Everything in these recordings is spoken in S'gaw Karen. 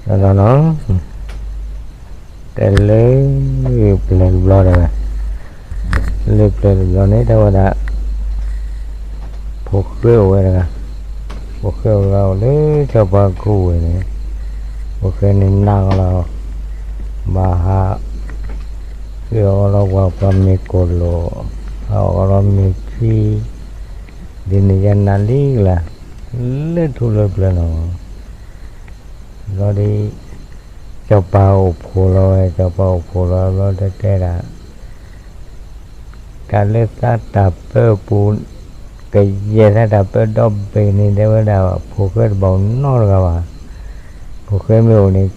နီၢ်နီၢ်နီၢ်, တဲလၢပျၢၤတဘျီတဂၤ, လၢပျၢၤတဘျီန့ၣ် တဲဝဲဒၣ် ဖိၣ်ဃဲအိၣ်ဝဲတဂၤ, ဖိၣ်ဃဲအိၣ်တဂၤအိၣ်လၢစီၤပၤကူၣ်ဝဲန့ၣ်, ဖိၣ်ဃဲန့ၣ်နးကီလီၤ, ဘၣ်ဟး ဃ့အီၣ်လီၤပှၤ ပှၤမ့ၤကိၢ်လိာ်, ဟးအီၣ်လီၤမ့ၤခံ, ဒ်န့ၣ်ယနးလံကလါ, လၢထူလၢပျၢၤနီၤ ဘျီဒီး စီၤပၤအိၣ်ဖှိၣ်လီၤဝဲ, စီၤပၤအိၣ်ဖှိၣ်လီၤဘျီ တဲတဲဒၣ် တၢ်လၢသးတၢ်ပၢပူၤ, ကယဲၢ်သးတၢ်ပၢဒီဘ့ၣ်န့ၣ် တဲဝဲဒၣ် ဖိၣ်ဃဲတဘၣ်အိၣ်နီတဂၤဘၣ်. ဖိၣ်ဃဲမ့ၢ်အိၣ်န့ၣ်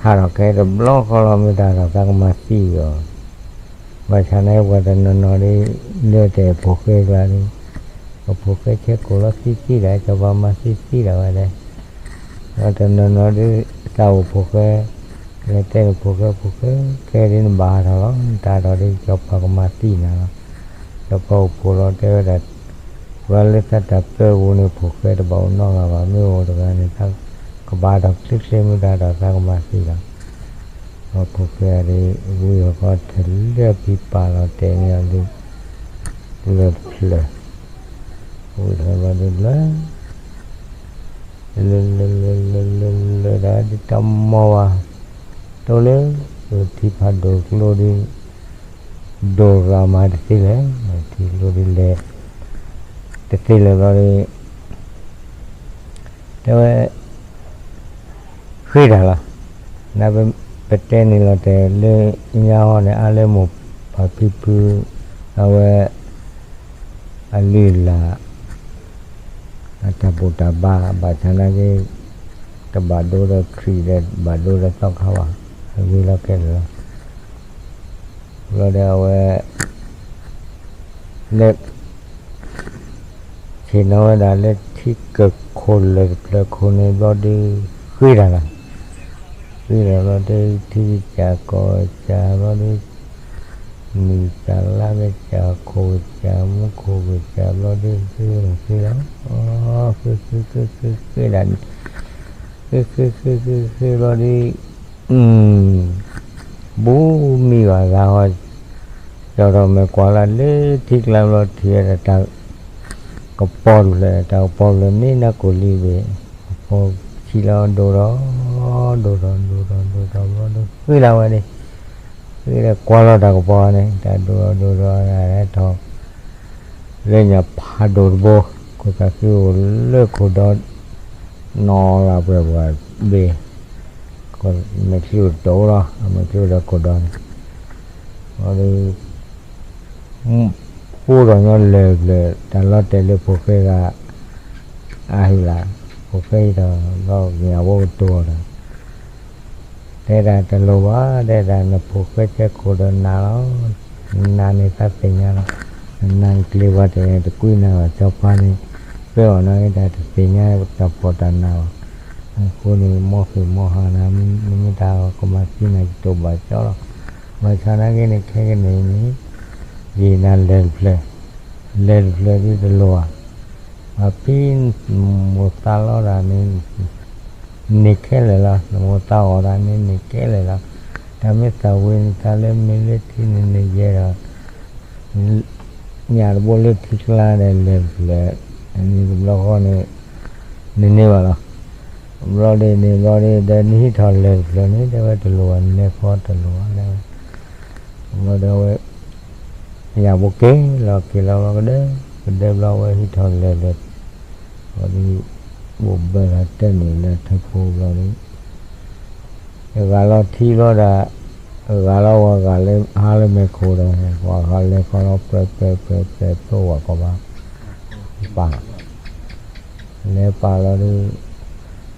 ဟးထီၣ်ခဲတဘျီဃီလီၤ မ့ၢ်တၢ်ဒီးသးကမၤသံအီၤ. ဘၣ်ဆၣ်န့ၣ် ပှၤတနီၤနီၤဒီး လၢတဲဖိၣ်ဃဲကျါဒီး ပဖိၣ်ဃဲဆဲးကိၢ်လီၤသံသံဒၣ် စီၤပၤမၤသံသံဒၣ်ဝဲဒၣ်. ဒီးတနီၤနီၤဒီး သးအိၣ်ဖိၣ်ဃဲ, လဲၤတဲန့ၣ်ဖိၣ်ဃဲ ဖိၣ်ဃဲ ခဲဒ်နဘၣ်ဟးထီၣ်လီၤ နတၢ်ဒီးဒ်စီၤပၤကမၤသံနၤလီၤ. စီၤပၤအိၣ်ဖှိၣ်လီၤ တဲဝဲဒၣ် ပှၤလၢသးတၢ်ပၢပူၤန့ၣ် ဖိၣ်ဃဲတဘၣ်အိၣ်နီတဂၤဘၣ်, မ့ၢ်အိၣ်တဂၤန့ၣ် သးကဘၣ်ထီၣ်ချ့ချ့ မ့ၢ်တၢ်ဒီးသးကမၤသံလီၤ. ဒီးဖိၣ်ဃဲဒၣ် ဝံၤအဃီ ထဲလၢဖံပာ်လီၤတဲာ်န့ၢ်အီၤဒ် လၢတဖျၢၣ်, ဝံၤထီၣ်ဘျီဒ်လၢ လၢလၢလၢလၢလၢဒၣ်ဒ်တၢ်မီၢ်ဘၣ်, တိၢ်လၢ ထံဖးဒိၣ်ကျိဒ် ဒိၣ်ရၤမးတသ့လဲၣ်, ထံကျိဒ်လဲၣ် တသ့လဲၣ်ဘျီဒီး တဲဝဲ ဃ့တၢ်လီၤ. နပတဲန့ၣ်လီၤတဲာ်လၢညါဟီန့ၣ် အါလၢမိၢ်ပၢ်ဖံဖု အဝဲ အလုၢ်အလၢ် အတၢ်ဘူၣ်တၢ်ဘါ ဘၣ်ဆၣ်နာ်က့ တဘၣ်ဒိဒီးခရံာ်ဒီး ဘၣ်ဒိဒီးသီခါဘၣ်, အဂ့ၤလီၤခဲလၢာ်လီၤ. ဘျီဒီးအဝဲ လၢ ဆ့ၣ်နီၤဝဲဒၣ်လၢထံကၢၢ်ခိၣ်လၢၢ်တဖျၢၣ်ခိၣ်န့ၣ်ဘျီဒီး ဃ့တၢ်လီၤ. ဃ့တၢ်ဘျီဒီး ထံကစၢ်ကီၢ်ကစၢ်ဘျီဒီး မုၢ်ကစၢ်လါကစၢ်ခိၣ်ကစၢ်မူခိၣ်ကစၢ်ဘျီဒီး ဃ့လီၤဃ့လီၤ ဃ့ဃ့ဃ့ဃ့ဃ့ဒၣ်န့ၣ် ဃ့ဃ့ဃ့ဃ့ဃ့ဘျီဒီး ဘူးမံဘၣ်ဂၤဟီ ကၠီထီၣ်မဲာ်ကွၢ်လၢ်လၢထံကျါဘျီ ထံၣ်ဝဲဒၣ်တၢ်ကပီၤတဖျၢၣ်, တၢ်ကပီၤတဖျၢၣ်န့ၣ် နၢ်ကိၣ်လံဘ့ၣ်, ကပီၤဆံးလီၤဒိၣ်ထီၣ် ဒိၣ်ထီၣ်ဒိၣ်ထီၣ်ဒိၣ်ထီၣ်ဘျီဒီး ဃ့လီၤဝဲန့ၣ်, ဃ့ဒီးကွၢ်လီၤတၢ်ကပီၤန့ၣ် တၢ်ဒိၣ်ထီၣ်ဒိၣ်ထီၣ် ဟဲထီၣ် လၢညၣ်ဖးဒိၣ်တဘိ, ခိၣ်သၣ်ဃံအိၣ်လၢခိၣ်ဒီ နီၢ်လၢပှဲၤပှၤဘ့ၣ်, မဲာ်ချံအိၣ်တတီၤလီၤ, အမဲာ်ချံအိၣ်ဒီးခိၣ်ဒီန့ၣ်, ဒီး ဃိထီၣ်ညီလၢၢ်တဖျၢၣ် တၢ်လီၤတဲာ်လၢဖိၣ်ဃဲဂၤ အဟ့ၣ်လၢ်, ဖိၣ်ဃဲဟ့ၣ်ထီၣ် ဒီးကညီဖိကတိၤဒီး တဲဒၣ်တလိၣ်ဘၣ်, တဲဒၣ် နဖိၣ်ဃဲဆဲးကိၢ်ဒီးနးလီၤ, နးန့ၣ်သးသ့ၣ်ညါလီၤ, နနးနကျ့ၤပှၤတဂၤတကွံနၤဘၣ်, စီၤပၤန့ၣ် ပၢအီၤနာ်က့ တၢ်တသ့ၣ်ညါတၢ်ဖှီၣ်တၢ်နးဘၣ်, အဃိန့ၣ် မ်ဃ့ၢ်မ်ဟါနၤ, နမ့ၢ်တၢ်ကမၤသံနၤ ယတိၢ်ဘၣ်ကၠီလီၤ, ဘၣ်ဆၣ်နာ်က့န့ၣ် ခဲကနံၣ်အံၤန့ၣ် ယဟ့ၣ်နၤလၢၢ်တဖျၢၣ်, လၢၢ်တဖျၢၣ်ဒ်တလိၣ်ဧါ, ဘၣ်ဖဲ မိၢ်သးလီတၢ်န့ၣ် န့ၢ်ခဲလၢာ်လီၤ, နမိၢ်သးအီၣ်တၢ်န့ၣ် န့ၢ်ခဲလၢာ်လီၤ, တၢ်မ့ၢ်သးဝံၤနသးလၢမ့ၢ်လၢထံန့ၣ်န့ၣ်ယဲဒီး ညၣ်တဘိလၢထံကျါဒီးလၢၢ်တဖျၢၣ်, န့ၣ်တဘျီဃီန့ၣ် နန့ၢ်ဘၣ်လီၤ, ဘျီဒ်န့ၣ်ဘျီဒ် ဒီးနဟံးထီၣ်လၢၢ်တဖျၢၣ်န့ၣ် တဲဝဲတလိၣ်ဘၣ်, နလဲၤဃီတလိၣ်ဘၣ်, ဘျီဒီးဝဲ ညၣ်ဘိက့ၤလီၤက့ၤလီၤဘျီကဒၢ, ကဒၢဘျီဝဲဟံးထီၣ်လၢၢ်လၢၢ်, ဘျီဒီး ဘိၣ်ဘၢလီၤတၢ်န့ၣ်လၢထၢဖိဘျီဒီး ဂၤလီၤထံဘျီဒီး ဂၤလီၤဝဲဂၤလၢဟါလၢမဲာ်ခိၣ်ဒီး ပှၤဂၤလဲၤခီလီၤ ပှဲၤပှဲၤပှဲၤပှဲၤ ပၢဝဲၢ်ကီၢ်ပၤ ပာ် လဲၤပာ်လီၤဒီး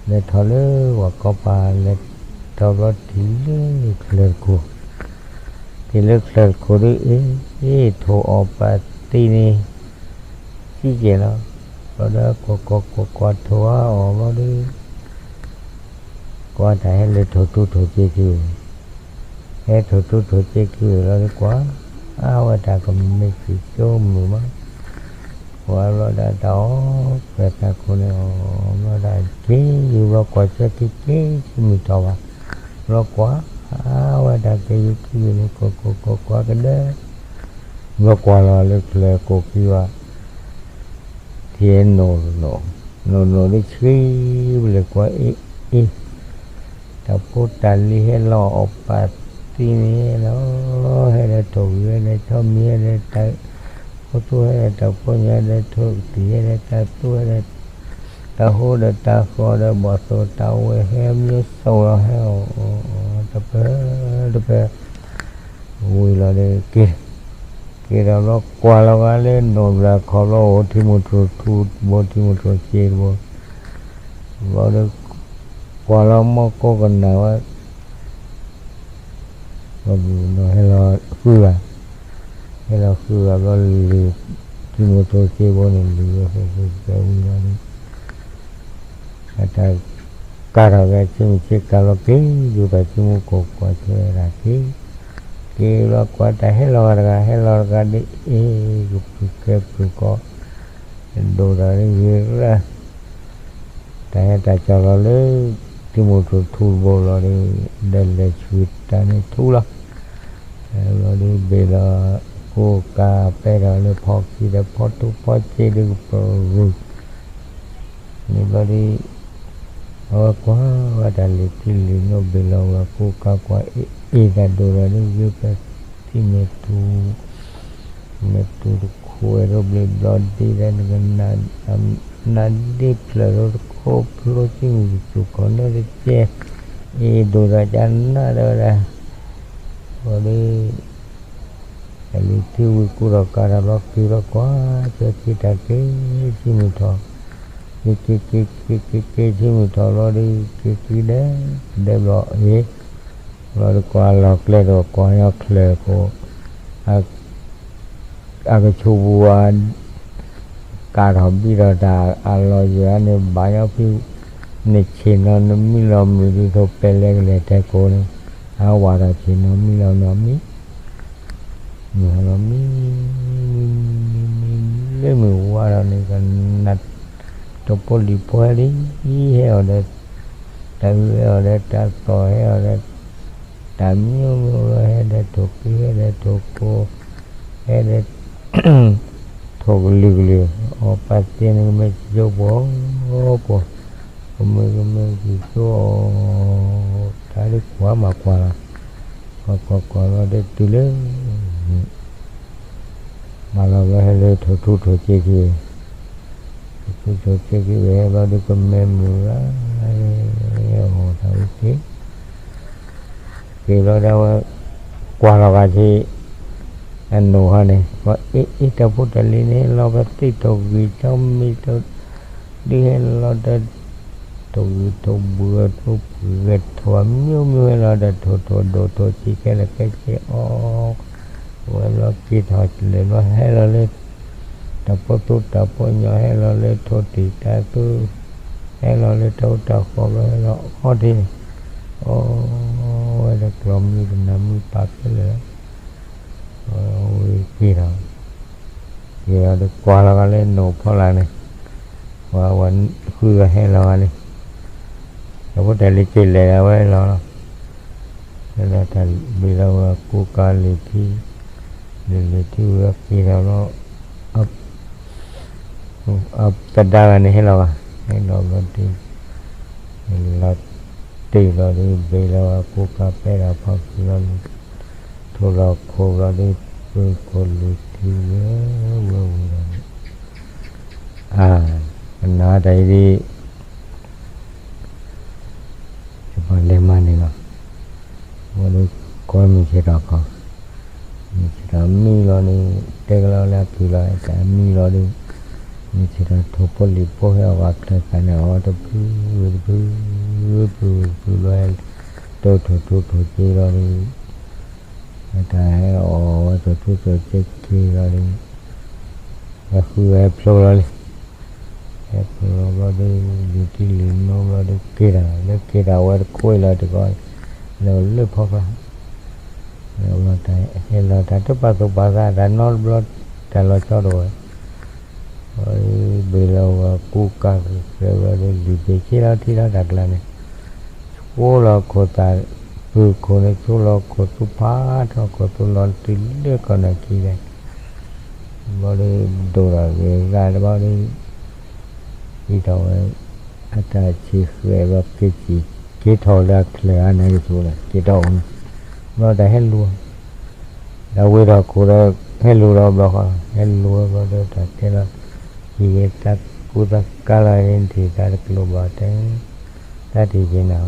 လဲၤထီၣ်လၢဝၢ်ကီၢ်ပၤ လဲၤထီၣ်ဘျီထံၣ်လၢချၢၣ်တခိၣ်, ထံၣ်လၢချၢၣ်တခိၣ်ဒီး အ့ ထိၣ်အီၣ်ပာ်သံန့ၣ် စံၣ်ကဲၤလီၤ. ဘျီဒီးကွၢ်ကွၢ်ကွၢ်ကွၢ်ထိၣ်အါအီၣ်ဘျီဒီး ကွၢ်တၢ်ဟဲလၢထိၣ်ထူထိၣ်စ့ခံဝဲ, ဟဲထိၣ်ထူထိၣ်စ့ခံဝဲလီၤဒီးကွၢ်, အါဝဲတၢ်ကမ့ၢ်စံၣ်ကၠိမုာ်မး, ကွၢ်ဘျီဒီးတၢ်အီၣ် ပှဲၤသးခိၣ်န့ၣ်အီၣ်ဘျီ က့ၤယူၤဘျီကွၢ်ဆၢခံက့ၤဆံမုၢ်ထီၣ်ဘၣ်, ဘျီကွၢ်ဝဲတၢ်က့ၤယူၤခံဂ့ၤန့ၣ် ကိးကိးကိးကွၢ်ကဒဲ ဘျီကွၢ်လီၤလၢကျဲကိးက့ၤဘၣ် ထံၣ်နိၣ်နိၣ် နိၣ်နိၣ်ဒ်ဆှံဘျဲၣ်ကွၢ်အ့ၣ်အ့ၣ် တၢ်ဖိတၢ်လံၤဟဲလီၤအီၣ်ပာ်သံန့ၣ်လီၤ, ဟဲဒီးထိၣ်ဂံၢ် ဟဲဒီးဆီမံၤ ဟဲဒီးတၢ်ဖိသူ ဟဲဒီးတၢ်ဖိညၣ် ဟဲဒီးထိၣ်ကတံၢ် ဟဲဒီးတၢ်သူ ဟဲဒီး တၢ်ဟိဒီးတၢ်ဃီဒီးဘီၣ်သိၣ်တၢ်ဝဲၢ် ဟဲမံဆိးလီၤ ဟဲအီၣ်အီၣ်တဖၢတဖၢ ဝံၤလီၤဒီးက့ၤ က့ၤဒီးဘျီကွၢ်လီၤဂာ်လၢနိၣ်ဘျၢၣ်ခီဘျီ အိၣ်ထံမူထူၣ်ထူတဘိ ထံမူထူၣ်စ့တဘိ ဘျီဒီး ကွၢ်လီၤမီၢ်ကိးကနၣ်ဝဲ ဘျီဒုးနီၢ်ဟဲလီၤဃုဂၤ, ဟဲလီၤဃုဂၤဘျီလံၤ ထံမူထူၣ်စ့ဘိန့ၣ် လံၤဝဲဃဲဃဲဝံၤလီၤဒီး အတၢ်ကၤထီၣ်က့ၤဆ့မုၢ်ဆ့ကၤလီၤက့ၤ ယူၤပာ်ဆ့မူကိးကွၢ်ဆၢဝဲဒၣ်က့ၤ, က့ၤဘျီကွၢ်တၢ်ဟဲလီၤဂၤတဂၤ ဟဲလီၤတဂၤဒ်အ့ၣ် ကဖုကဲဖုကီ ဒိၣ်ဒီးဂ့ၤရၢ တၢ်ဟဲတၢ်ကၠီလီၤလၢ ထံမူထူၣ်ထူတဘိလီၤဒီး ဒီးလဲၤဆှံတၢ်န့ၣ်ထူလီၤ, လီၤဒီးဘ့ၣ်လီၤ ကိးကၤပဲဒီးလၢဖီခံဒီးဖီထူဖီစ့ဒုးကပရူၢ် န့ၣ်ဘျီဒီး အဝဲကွၢ်ဝဲတၢ်လံၤထံလံၤနိဘ့ၣ်လီၤဝဲကိးကၤကွၢ်အ့ၣ်အ့ၣ်တၢ်ဒိၣ်ဒီးဒ်ဂ့ၤပထံမဲာ်ထူၣ် မဲာ်ထူၣ်တခိၣ်ဝဲဒိးဘျ့ဘျီဒ့ဒီးနကနၣ် နၢ်ဒ့ဖျၢၣ်ဒီးတခိၣ်ဖျိစံမုၢ်ကစူၢ်ခီၣ်နၢတကဲ အ့ၣ်ဒိၣ်ဒီးကနၣ်ဒီးဝဲဒၣ် ဘျီဒီး တၢ်လံၤထံဝံၤကူဒီးကၤတၢ်ဘျီက့ၤဘျီကွၢ် ကဲက့ၤတၢ်က့ၤ ဆံမုၢ်ထီၣ် က့ၤက့ၤက့ၤက့ၤက့ၤက့ၤဆံမုၢ်ထီၣ်ဘျီဒီး က့ၤက့ၤဒဲး ဒဲးဘျီအ့ၣ် ဘျီဒီးကွၢ်လီၤကျဲဒီးကွၢ်ညီချၢၣ်ခိၣ် အကဆူးပူၤ ကးထီၣ်ဘံထီၣ်တၢ်အလီၢ်ယဲၢ်န့ၣ် ဘၣ်ညီဖု နဆ့ၣ်နီၤနမံလီၤမုၢ်ဒ်သိးပဲလဲကလဲၤထဲကိးန့ၣ် အဝဲဒီးဆ့ၣ်နီၤမံလီၤနီၤမံ မုၢ်ဟါလီၤမံ မံ မံ မံ မံ လၢမုၢ်ဝါထီၣ်န့ၣ် ကနၣ် တဖိလံၤဖိဟဲလံ ဟဲအီၤဒီး တၢ်အုးဟဲအီၤဒီး တၢ်သီၣ်ဟဲအီၤဒီး တၢ်မံမံလီၤ ဟဲဒီးထိၣ်က့ၤ ဟဲဒီးထိၣ်ကိၤ ဟဲဒီး ထိၣ်ကလုာ်ကလုာ် အီၣ်ပာ်သ့န့ၣ် ကမ့ၢ်ကၠိပှီၤပှီၤ ကမ့ၢ်ကမ့ၢ်ကၠိအီၤ တၢ်ဒ်ကွၢ်မးကွၢ်လီၤ ကွၢ်ကွၢ်ကွၢ်လီၤဒီးတုၤလၢ မၤလီၤဘျီဟဲလၢထိၣ်ထူထိၣ်စ့ခံ ထိၣ်ထူထိၣ်စ့ခံဝဲ ဟဲဘျီဒုးကမဲမုၢ်ဂၤ အီၣ်တၢ်ဝံၤက့ၤ က့ၤဘျီဒၣ်ဝဲ ကွၢ်လီၤဂာ်ဆ့ အနိၣ်ဟီန့ၣ် အ့ၣ်အ့ၣ်တၢ်ဖိတၢ်လံၤန့ၣ် ဟဲလီၤကသံၣ်ထိၣ်ဂံၢ်ဆီမံၤ ဒုးဟဲလီၤဒီး ထိၣ်ဂံၢ်ထိၣ်ဘုၣ်ထိၣ်ပှံၤဂဲၤထိၣ် အမျိုးမျိုးဟဲလီၤဒီးထိၣ်ထိၣ်ဒိၣ်ထိၣ်ဆံးခဲလၢာ်ခဲဆ့အီၣ် ဝဲဘျီက့ၤထီၣ်လဲၤဘျီဟဲလီၤလၢ တၢ်ဖိသူတၢ်ဖိညီ ဟဲလီၤလၢထိၣ်တံၢ်တၢ်သူ ဟဲလီၤလၢတၢ်အိၣ်တၢ်ဃီဘျီဟဲလီၤအီထံန့ၣ် အီဝဲဒီးကျီၢ်မံကနၣ်မံပာ်ခဲလၢာ် ဝံၤက့ၤထီၣ် က့ၤထီၣ်ဒီးကွၢ်လီၤဂာ်လၢနိၣ်ဖီလာ်န့ၣ် ဝဲဝဲဃုဂၤဟဲလီၤဂာ်လံ တၢ်ဖိတၢ်လံၤက့ၤလဲၤဂာ်ဝဲလီၤလီၤ ဟဲလီၤတၢ်ဘ့ၣ်လီၤဝဲကိးကၤလံၤထံ လံၤလံၤထံဝဲက့ၤထီၣ်လီၤ အသဒါဂၤန့ၣ်ဟဲလီၤဂာ် ဟဲလီၤဘျီဒုး လီၤတ့ၢ်ဘျီဒုး ဘ့ၣ်လီၤဝဲကိးကၤပဲဒီးဖီခံလီၤ ထိၣ်လီၤခိၣ်ဘျီဒုး ပၢၤခိၣ်လံၤထံဝဲဝဲဝံၤလီၤန့ၣ် အၢ ကနၣ်တၢ်အံၤဒ် ယပှၤလဲၤမၤန့ၣ်လီၤ ဝဲဒၣ်ကီမုၢ်ဆ့ၣ်ထီၣ်ခီ မုၢ်ဆ့ၣ်ထီၣ်မံလီၤန့ၣ် တဲကလီလၢအဖံလီၤ တၢ်မံလီၤဒုး မုၢ်ဆ့ၣ်ထီၣ်ထိၣ်ဖိလံၤဖိဟဲအီၣ်ဘၣ်ချၢၣ်သးန့ၣ် အီတဖုဝံၤတဖု ဖုဝံၤတဖုလီၤ ဟဲတိၢ်ထိၣ်ထူထိၣ်စ့လီၤဒုး တၢ်ဟဲအီၣ်ဝဲထိၣ်ထူထိၣ်စ့က့ၤလီၤဒုး ဟဲဃုဟဲဖျိလီၤလံ ဟဲဖျိလီၤဘျီဒုး လံၤတံၢ်လံၤနိဘျီဒုး က့ၤတၢ်လၢက့ၤတၢ်ဝဲတခွ့လီၤတကီး လၢလၢဖီဖီ ဟဲလီၤတၢ်တပာ်သူၣ်ပာ်သး တၢ်နီတဘျီ တၢ်လီၤဆီတဝဲ အဘ့ၣ်လီၤဝဲကူကၤဃဲၤဝဲဒီး လံာ်ဘ့ၣ်ဆ့လီၤထံလီၤတၢ်ကျါန့ၣ်, ဆိလီၤခိၣ်သး, ပုၢ်ခိၣ်န့ၣ် ဆိလီၤခိၣ်သူဖးထီၣ်ခိၣ်သူလီၤတုၤလၢကီၢ်နၢ်ခံလဲၣ်, ဘျီဒီး ဒိၣ်ထီၣ်ဂ့ၤဂၤတဘျီဒီး ဟံးထီၣ်ဝဲ အတၢ်ဆံးဃဲၤဘျီက့ၤစံၣ်က့ၤထီၣ်လၢအချၢၣ်အါန့ၣ်ကဆိးလဲၣ် က့ၤထီၣ်အိၣ်န့ၣ်, ဘျီတၢ်ဟဲလူၤ တၢ်ဝ့ၤထီၣ်ခိၣ်ဒီး ဟဲလူၤလီၤဘျီဃီလီၤ, ဟဲလူၤဝဲဘျီဒီးတၢ်တဲလီၤ, ဟံးဂ့ၤသးကူသးကၤလီၤန့ၣ် ထံၣ်သးတကျိၤဘၣ်တဲ, တၢ်ထံၣ်က့ၤနၤ, ဟံး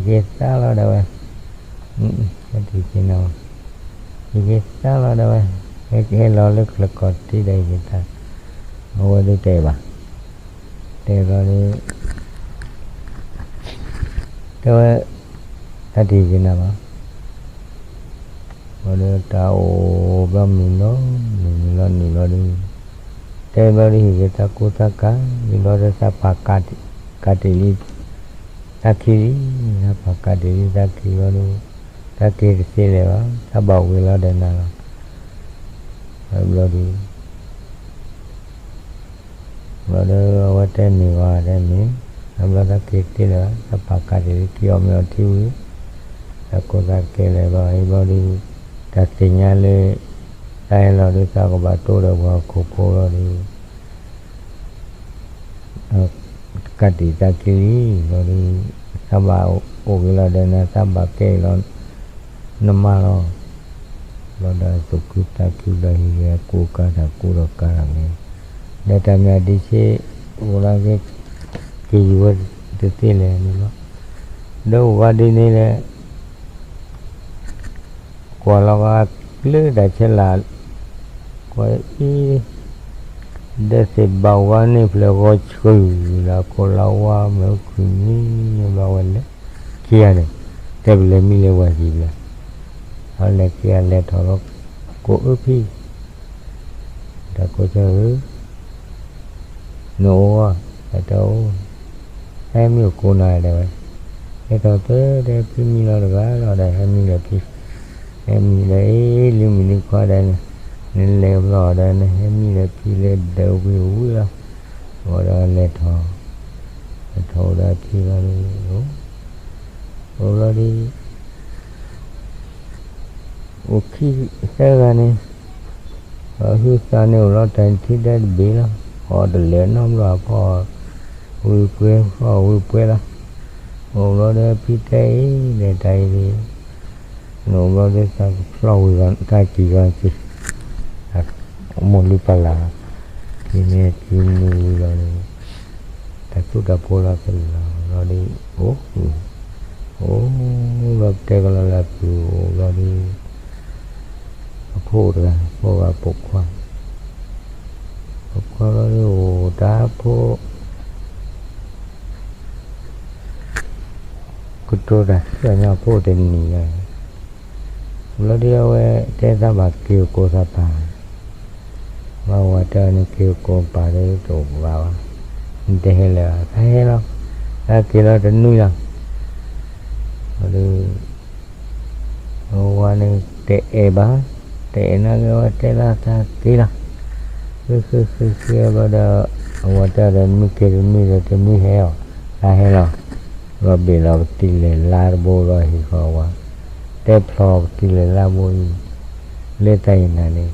က့ၤသးလီၤဒၣ်ဝဲ, တၢ်ထံၣ်က့ၤနၤ, ဟံးက့ၤသးလီၤဒၣ်ဝဲ, ဟဲကဟဲလီၤလၢချၢၣ်ကီၢ်ထံဒီးဟံးက့ၤသး, အဝဲဒုးတဲဘၣ်, တဲဘျီဒီး တဲဝဲ, တၢ်ထံၣ်က့ၤနၤဘၣ်, ဘျီဒီးတၢ်အိၣ်ဘျီမုၢ်လီၤ, မုၢ်လီၤနုာ်လီၤဒီး, တဲဘျီဒီးဟံးက့ၤသးကူသးကၤ, ဒ်ဘျီဒီးသးပာ်ကၤတ့ၢ်လံ, သးခံလံ, သးပာ်ကၤတ့ၢ်လံသးခံဘျီဒီး, သးက့ၤတသ့လၢၤဘၣ်, သးဘၣ်ဝံၤလီၤဒီးနၤလီၤ, ဘျီဒီး ဘျီဒီးအဝဲတဲမ့ၢ်ဝဲတဲမ့ၢ်, အဘျီသးက့ၤတသ့လၢၤဘၣ်, သးပာ်ကၤတ့ၢ်လံ က့ၤအီၣ်မ့ၤအီထံဝံၤ, သးကူသးကၤလၢၤဘျီ, အံၤဘျီဒီး, တၢ်သ့ၣ်ညါလၢ တၢ်ဟဲလီၤဒီးသးကဘၣ်တိဒီးပှၤဟီၣ်ခိၣ်ဖိလီၤဒီး ကးတံာ်သးခံလံ, ဘျီဒီး သးဘၣ်အိၣ်က့ၤလီၤဒီးနၤ သးဘၣ်ကဲအံၤလီၤ နမါလီၤ, ဘျီဒီးသူၣ်ခုသးခုဘျီဟံးဂ့ၤကူကၤတၢ်ကူဒီးကၤတၢ်န့ၣ်, ဒီးတၢ်မ့ၢ်ဒ်ဆ့ အိၣ်လၢက့ၤ က့ၤယူၤဝဲတသ့လဲၣ်န့ၣ်လီၤ, ဒီးအိၣ်ဝဲဒ်န့ၣ်လဲၣ် ကွၢ်လီၤဂာ်ကျၢတၢ်ဆဲးလၤ, ကွၢ်အံၤ, ဒီးသ့ၣ်ဘၣ်ဝါန့ၣ်ဖျၢၣ်ဂီၤဆှုၣ်လၢခိၣ်လၢဝါမ့ၢ်ခုၣ်မံဘျီဝဲလဲၤ, ခံဂၤန့ၣ်, တဲပလဲၤမံလၢဝဲဟံၣ်ဘျီ, အလဲၤခံဂၤလဲၤထီၣ်လီၤ, ကိးအၢဖံ တၢ်ကိးဆၢဧၢ နအိၣ်ဧါ, တၢ်တအိၣ်, ဟဲမံအိၣ်ကိးနၤဒၣ်ဝဲ, ဟဲထီၣ်သၢဒဲဖံမံလီၤတဂၤလီၤဒီး ဟဲမံဒီးဖံ, ဟဲမံဒီးအ့ၣ် လံမုၢ်နံၤခွါဒီးန့ၣ်, နလဲၤဘျီဒီးန့ၣ် ဟဲမံဒီးဖံလၢဒၢးဝံၤဝံၤလီၤ, ဝံၤဒီးလဲၤထီၣ်, လဲၤထီၣ်အိၣ်ဒီးဖံလီၤဒီး, အိၣ်လီၤဒီး အိၣ်ခံသၢဂၤန့ၣ်, အဟုသၣ်န့ၣ်အိၣ်လီၤတၢ်ထံဒၢတဘ့ၣ်လီၤ, အီၣ်တလၢာ်နီတဘျီအဖီ, ဝံၤပှဲၤဖီဝံၤပှဲၤလီၤ, အိၣ်ဘျီဒီးဖံတဲအံၤဒီးတၢ်အံၤဒီး, နအိၣ်ဘျီဒီးသးကဖျီဝံၤဂီၢ် သးကံၢ်ဂီၢ်က့ၤ, မိၢ်လုၢ်ပၢ်လၢ်, က့ၤန့ၣ်က့ၤနုာ်ဝံၤလီၤန့ၣ် တၢ်သူတၢ်ဖိလီၤသလီၤလီၤဒီး, အိၣ်, အိၣ်, အိၣ်ဘျီပတဲကလီလၢအပုၢ်အိၣ်ဘျီဒီး, အဖိအိၣ်တဂၤ ဖိဂၤပိာ်ခွါ, ပိာ်ခွါဘျီဒီးအိၣ်တၢ်ဖိ ကတိၤတၢ်သၢညါဖိတနံၤလီၤ, ဘျီဒီးအဝဲတဲသးဘၣ်က့ၤအိၣ်ကိးသးပၢ် ဘၣ်ဝဲတဲန့ၣ်က့ၤအိၣ်ကိးပၢ်ဒီးတအိၣ်ဘၣ်ဘၣ်, နတဟဲလၢၤဘၣ် သးဟဲလီၤ, သးက့ၤလီၤတနွံလီၤ, ဘျီဒီး အဝၤန့ၣ်တအဲၣ်ဘၣ်, တအဲၣ်နာ်က့ၤဝဲတဲလီၤသးက့ၤလီၤ, ဃ့ဃ့ဃ့ဃ့ဘျီဒီး, အဝၤတဲဒီးမ့ၢ်က့ၤတနွံဒီးတနွံဟဲအီၤ, သးဟဲလီၤ, ဘျီဘ့ၣ်လီၤကသံၣ်လဲၤလါတဘိလီၤဟံၣ်ဃီဝါ, တဲဖျီကသံၣ်လဲၤလါဘိအံၤ, လၢတၢ်အံၤနၤန့ၣ်,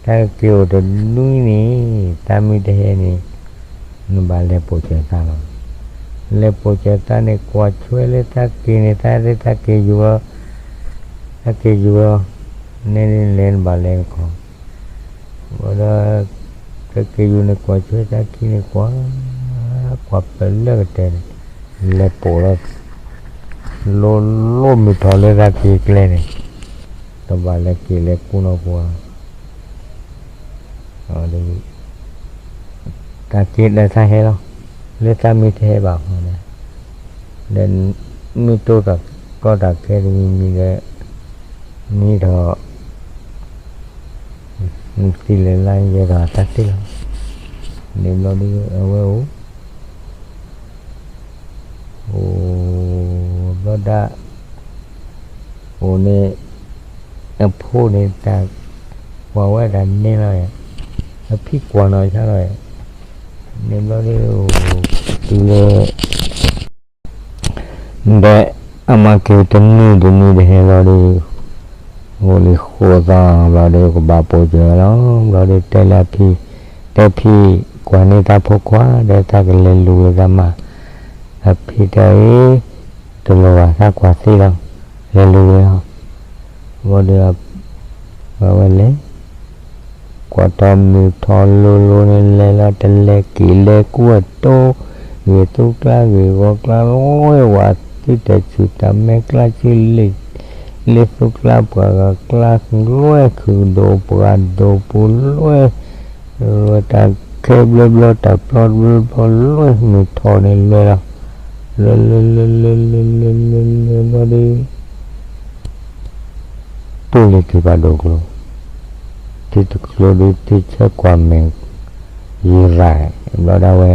တၢ်က့ၤအိၣ်တနွံန့ၣ်, သးမ့ၢ်တဟဲန့ၣ်, နဘၣ်လဲၤပိာ်စၢၤသးလီၤ, လဲၤပိာ်စၢၤသးန့ၣ် ကွၢ်ဆွဲလၢသးက့ၤန့ၣ် သးသ့ၣ်သးက့ၤယူၤလီၤ, သးက့ၤယူၤလီၤ, နဲန့ၣ်လဲၤနဘၣ်လဲၤနခီ, ဘၣ်ဒီး သးက့ၤယူၤန့ၣ်ကွၢ်ဆွဲသးခံန့ၣ်ကွၢ်, ကွၢ်ပလၢကတဲာ်န့ၣ်, လဲၤပိာ်လီၤ, လိၣ်လိၣ်မုၢ်ထီၣ်လၢသးက့ၤကျဲန့ၣ်, တဘၣ်လဲၤက့ၤလဲၤကူနီၢ်ပှၤ တၢ်က့ၤဒီးသးဟဲလီၤ, လၢသးမ့ၢ်တဟဲဘၣ်ဃီန့ၣ်, ဒီးမ့ၢ်တိၢ်တၢ်ကီတၢ်ခဲတမံၤမံၤဒီး, မ့ၢ်ထီၣ်, သံၣ်လဲၤလါယဲထီၣ်တၢ်သ့လီၤ, န့ၣ်ဘျီဒီးအဝဲအိၣ် အိၣ်ဘျီဒၣ်, အိၣ်န့ၣ်, အဖိန့ၣ်တၢ်, ကွၢ်ဝဲတၢ်န့ၣ်လီၤ, ဖံကွၢ်နီၤဆါလီၤ, န့ၣ်ဘျီဒုး တုၤလၢ ဒီး အမၤက့ၤတနံၤတနံၤတဟဲလီၤဒုး အိၣ်လံဃိးသီဘျီဒုး ကဘၣ်ပိာ်စၢၤလီၤ. ဘျီဒုး တဲလၢအဖံ, တဲဖံ, ကွၢ်န့ၢ်တၢ်ဖိခွါ ဒီးတၢ်ကလဲၤလူၤလၢတၢ်မၤ, အဖံတဲအံၤ တလိၣ်ဘၣ် သးကွၢ်သ့လီၤ, လဲၤလူၤလီၤ. ဘျီဒုး အဝဲလဲၤ ကွၢ်ထီၣ်မုၢ်ထီၣ်လိၤလိၤန့ၣ် လဲၤလီၤတလဲၤက့ၤ လဲၤကူအတိ ဂ့ၤသူကျါဂ့ၤဂီၤကျါ လွဲဝဲ သုတၢ်ဆူၣ်တၢ်မဲာ်ကျါဆူ လ့သူကျါပှၤဂၤကျါ လွဲခုၣ်ဒိၣ်ပှၤဒိၣ်ပူၤလွဲ လွဲတၢ်ခဲဘျီဘျီ တၢ်ပျီဘျီဘျီ လွဲမုၢ်ထီၣ်န့ၣ်လွဲလီၤ. လဲၤလဲၤလဲၤလဲၤလဲၤလဲၤလဲၤလဲၤဘျီဒုး တူၢ်လံထံဖးဒိၣ်ကျိ, ထံတကျိဒုး ထံဆၢကွၢ်မဲာ် ယံၤရၤ ဘျီဒၣ်ဝဲ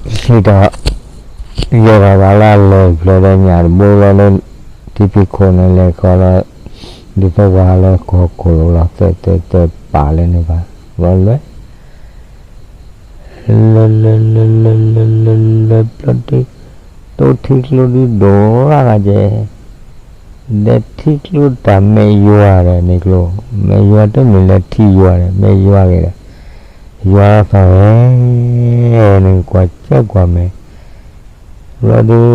စံးထီၣ် ယဲၢ်ထီၣ်ဘၣ်လၢအလဲၤဖျဲၣ်ဒီးညၣ်တဘိလီၤလၢ ထံဖံးခိၣ်န့ၣ် လဲၤဃီလီၤ ဒ်သိးဝဲလၢကီၢ်ခိၣ်လိၤလီၤ သဲးသဲးသဲးပာ်လၢန့ၣ်ဘၣ် ဘျီလွဲ လဲၤလဲၤလဲၤလဲၤလဲၤလဲၤလဲၤဘျီဒုး တိထံကျိဒုးဒိၣ်ရၣ်ဂၤကဲ ဒီးထံကျိတၢ်မဲာ်ယွၤဒီးန့ၣ်ကျိ, မဲာ်ယွၤတမ့ၢ်လၢထံယွၤဒီး မဲာ်ယွၤဂ့ၤဒီး ယွၤလီၤသီၣ်ဝဲ န့ၣ်ကွၢ်စၢကွၢ်မဲာ် ဘျီဒုး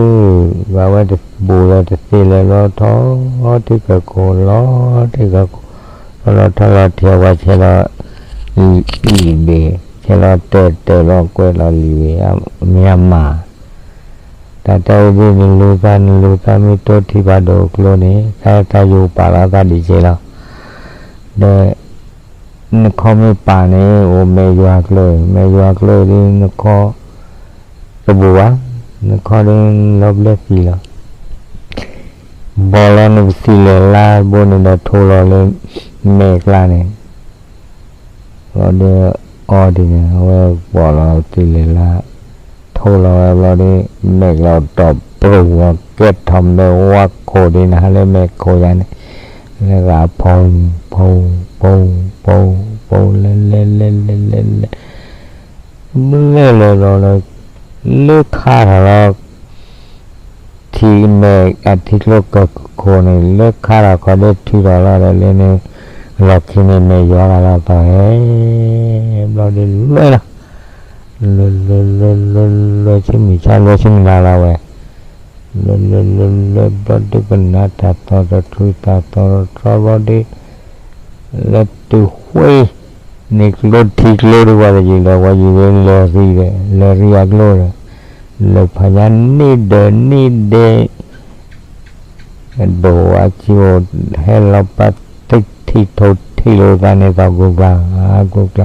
ဘၣ်ဝဲတဘိလၢတသ့လၢၤဘျီထီၣ် ထံကၢၢ်ခိၣ်လီၤ ထံကၢၢ်ခိၣ် ထီၣ်လီၤထီၣ်လီၤထံၣ်ဝဲဆဲးလီၤ လံာ်ဘ့ၣ် ဆဲးလီၤတဲာ်တဲာ်လီၤကွဲးလီၤလံာ်ဘ့ၣ် မ့ၢ်အမၤ တၢ်တဲဝဲဒ်နလူၤသး နလူၤသးမ့ၢ်တိထံဖးဒိၣ်ကျိန့ၣ် သးသးယိၤပာ်လီၤသးဒံးကဲလီၤ. ဒီး နခီမ့ၢ်ပာ်န့ၣ် အိၣ်မဲာ်ယွၤကျိ, မဲာ်ယွၤကျိဒ်နခီ တဘိဘၣ်, နခီဒ်လီၤဘျၢသံလီၤ. ဘီၣ်လီၤနကသံၣ်လဲၤလါတဘိန့ၣ်ဒီးထိလီၤလၢ မဲာ်ကျါန့ၣ် ဘျီဒီး အီဒ်န့ၣ် အဝဲဘီၣ်လီၤသံၣ်လဲၤလါ ထိလီၤဝဲဘျီဒီး မဲာ်ကျီတီၢ်ပြူၢ်ဝဲ ကဲထီၣ်မဲာ်ဝါခိၣ်ဒ်နဟါလၢမဲာ်ခိၣ်ယါန့ၣ် လၢဂၤဖီ ဖီ ဖီ ဖီ ဖီ လဲၤလဲၤလဲၤလဲၤလဲၤလဲၤ ဘျဲၣ်လဲၤလီၤလၢ လၢခါထီၣ်လီၤ ထံမဲာ်အထံကျိကၢၢ်ခိၣ်န့ၣ် လၢခါထီၣ်ခီဒ်ထုးထီၣ်လီၤဒီးလၢန့ၣ် လီၢ်ခံန့ၣ်မဲာ်ယွၤဂၤလီၤသီၣ်ဟဲ ဘျီဒုးလွဲလီၤ လွဲလွဲလွဲလွဲလွဲဆူမုၢ်ဆါ လွဲဆူမုၢ်နၤလီၤဝဲ လွဲလွဲလွဲလွဲဘျီဒုးကနၣ်တၢ်သီၣ်တထူၣ်တၢ်သီၣ်တထီဘျီဒုး လၢတုၤဃ့ န့ၣ်ကျိထံကျိဒ်ဝဲတယံာ်ဒီး ဝဲယံာ်ဒ်လဲၤရံဒီး လဲၤရံအကျိဒီး လၢဖးညါန့ၣ်ဒီးန့ၣ်ဒဲး အဒိၣ်အကၠိ ဟဲလီၤပာ်တထံၣ်ထိၣ်ထံၣ်လိာ်သးန့ၣ်သီၣ်ကျိကျါ ကျိကျါ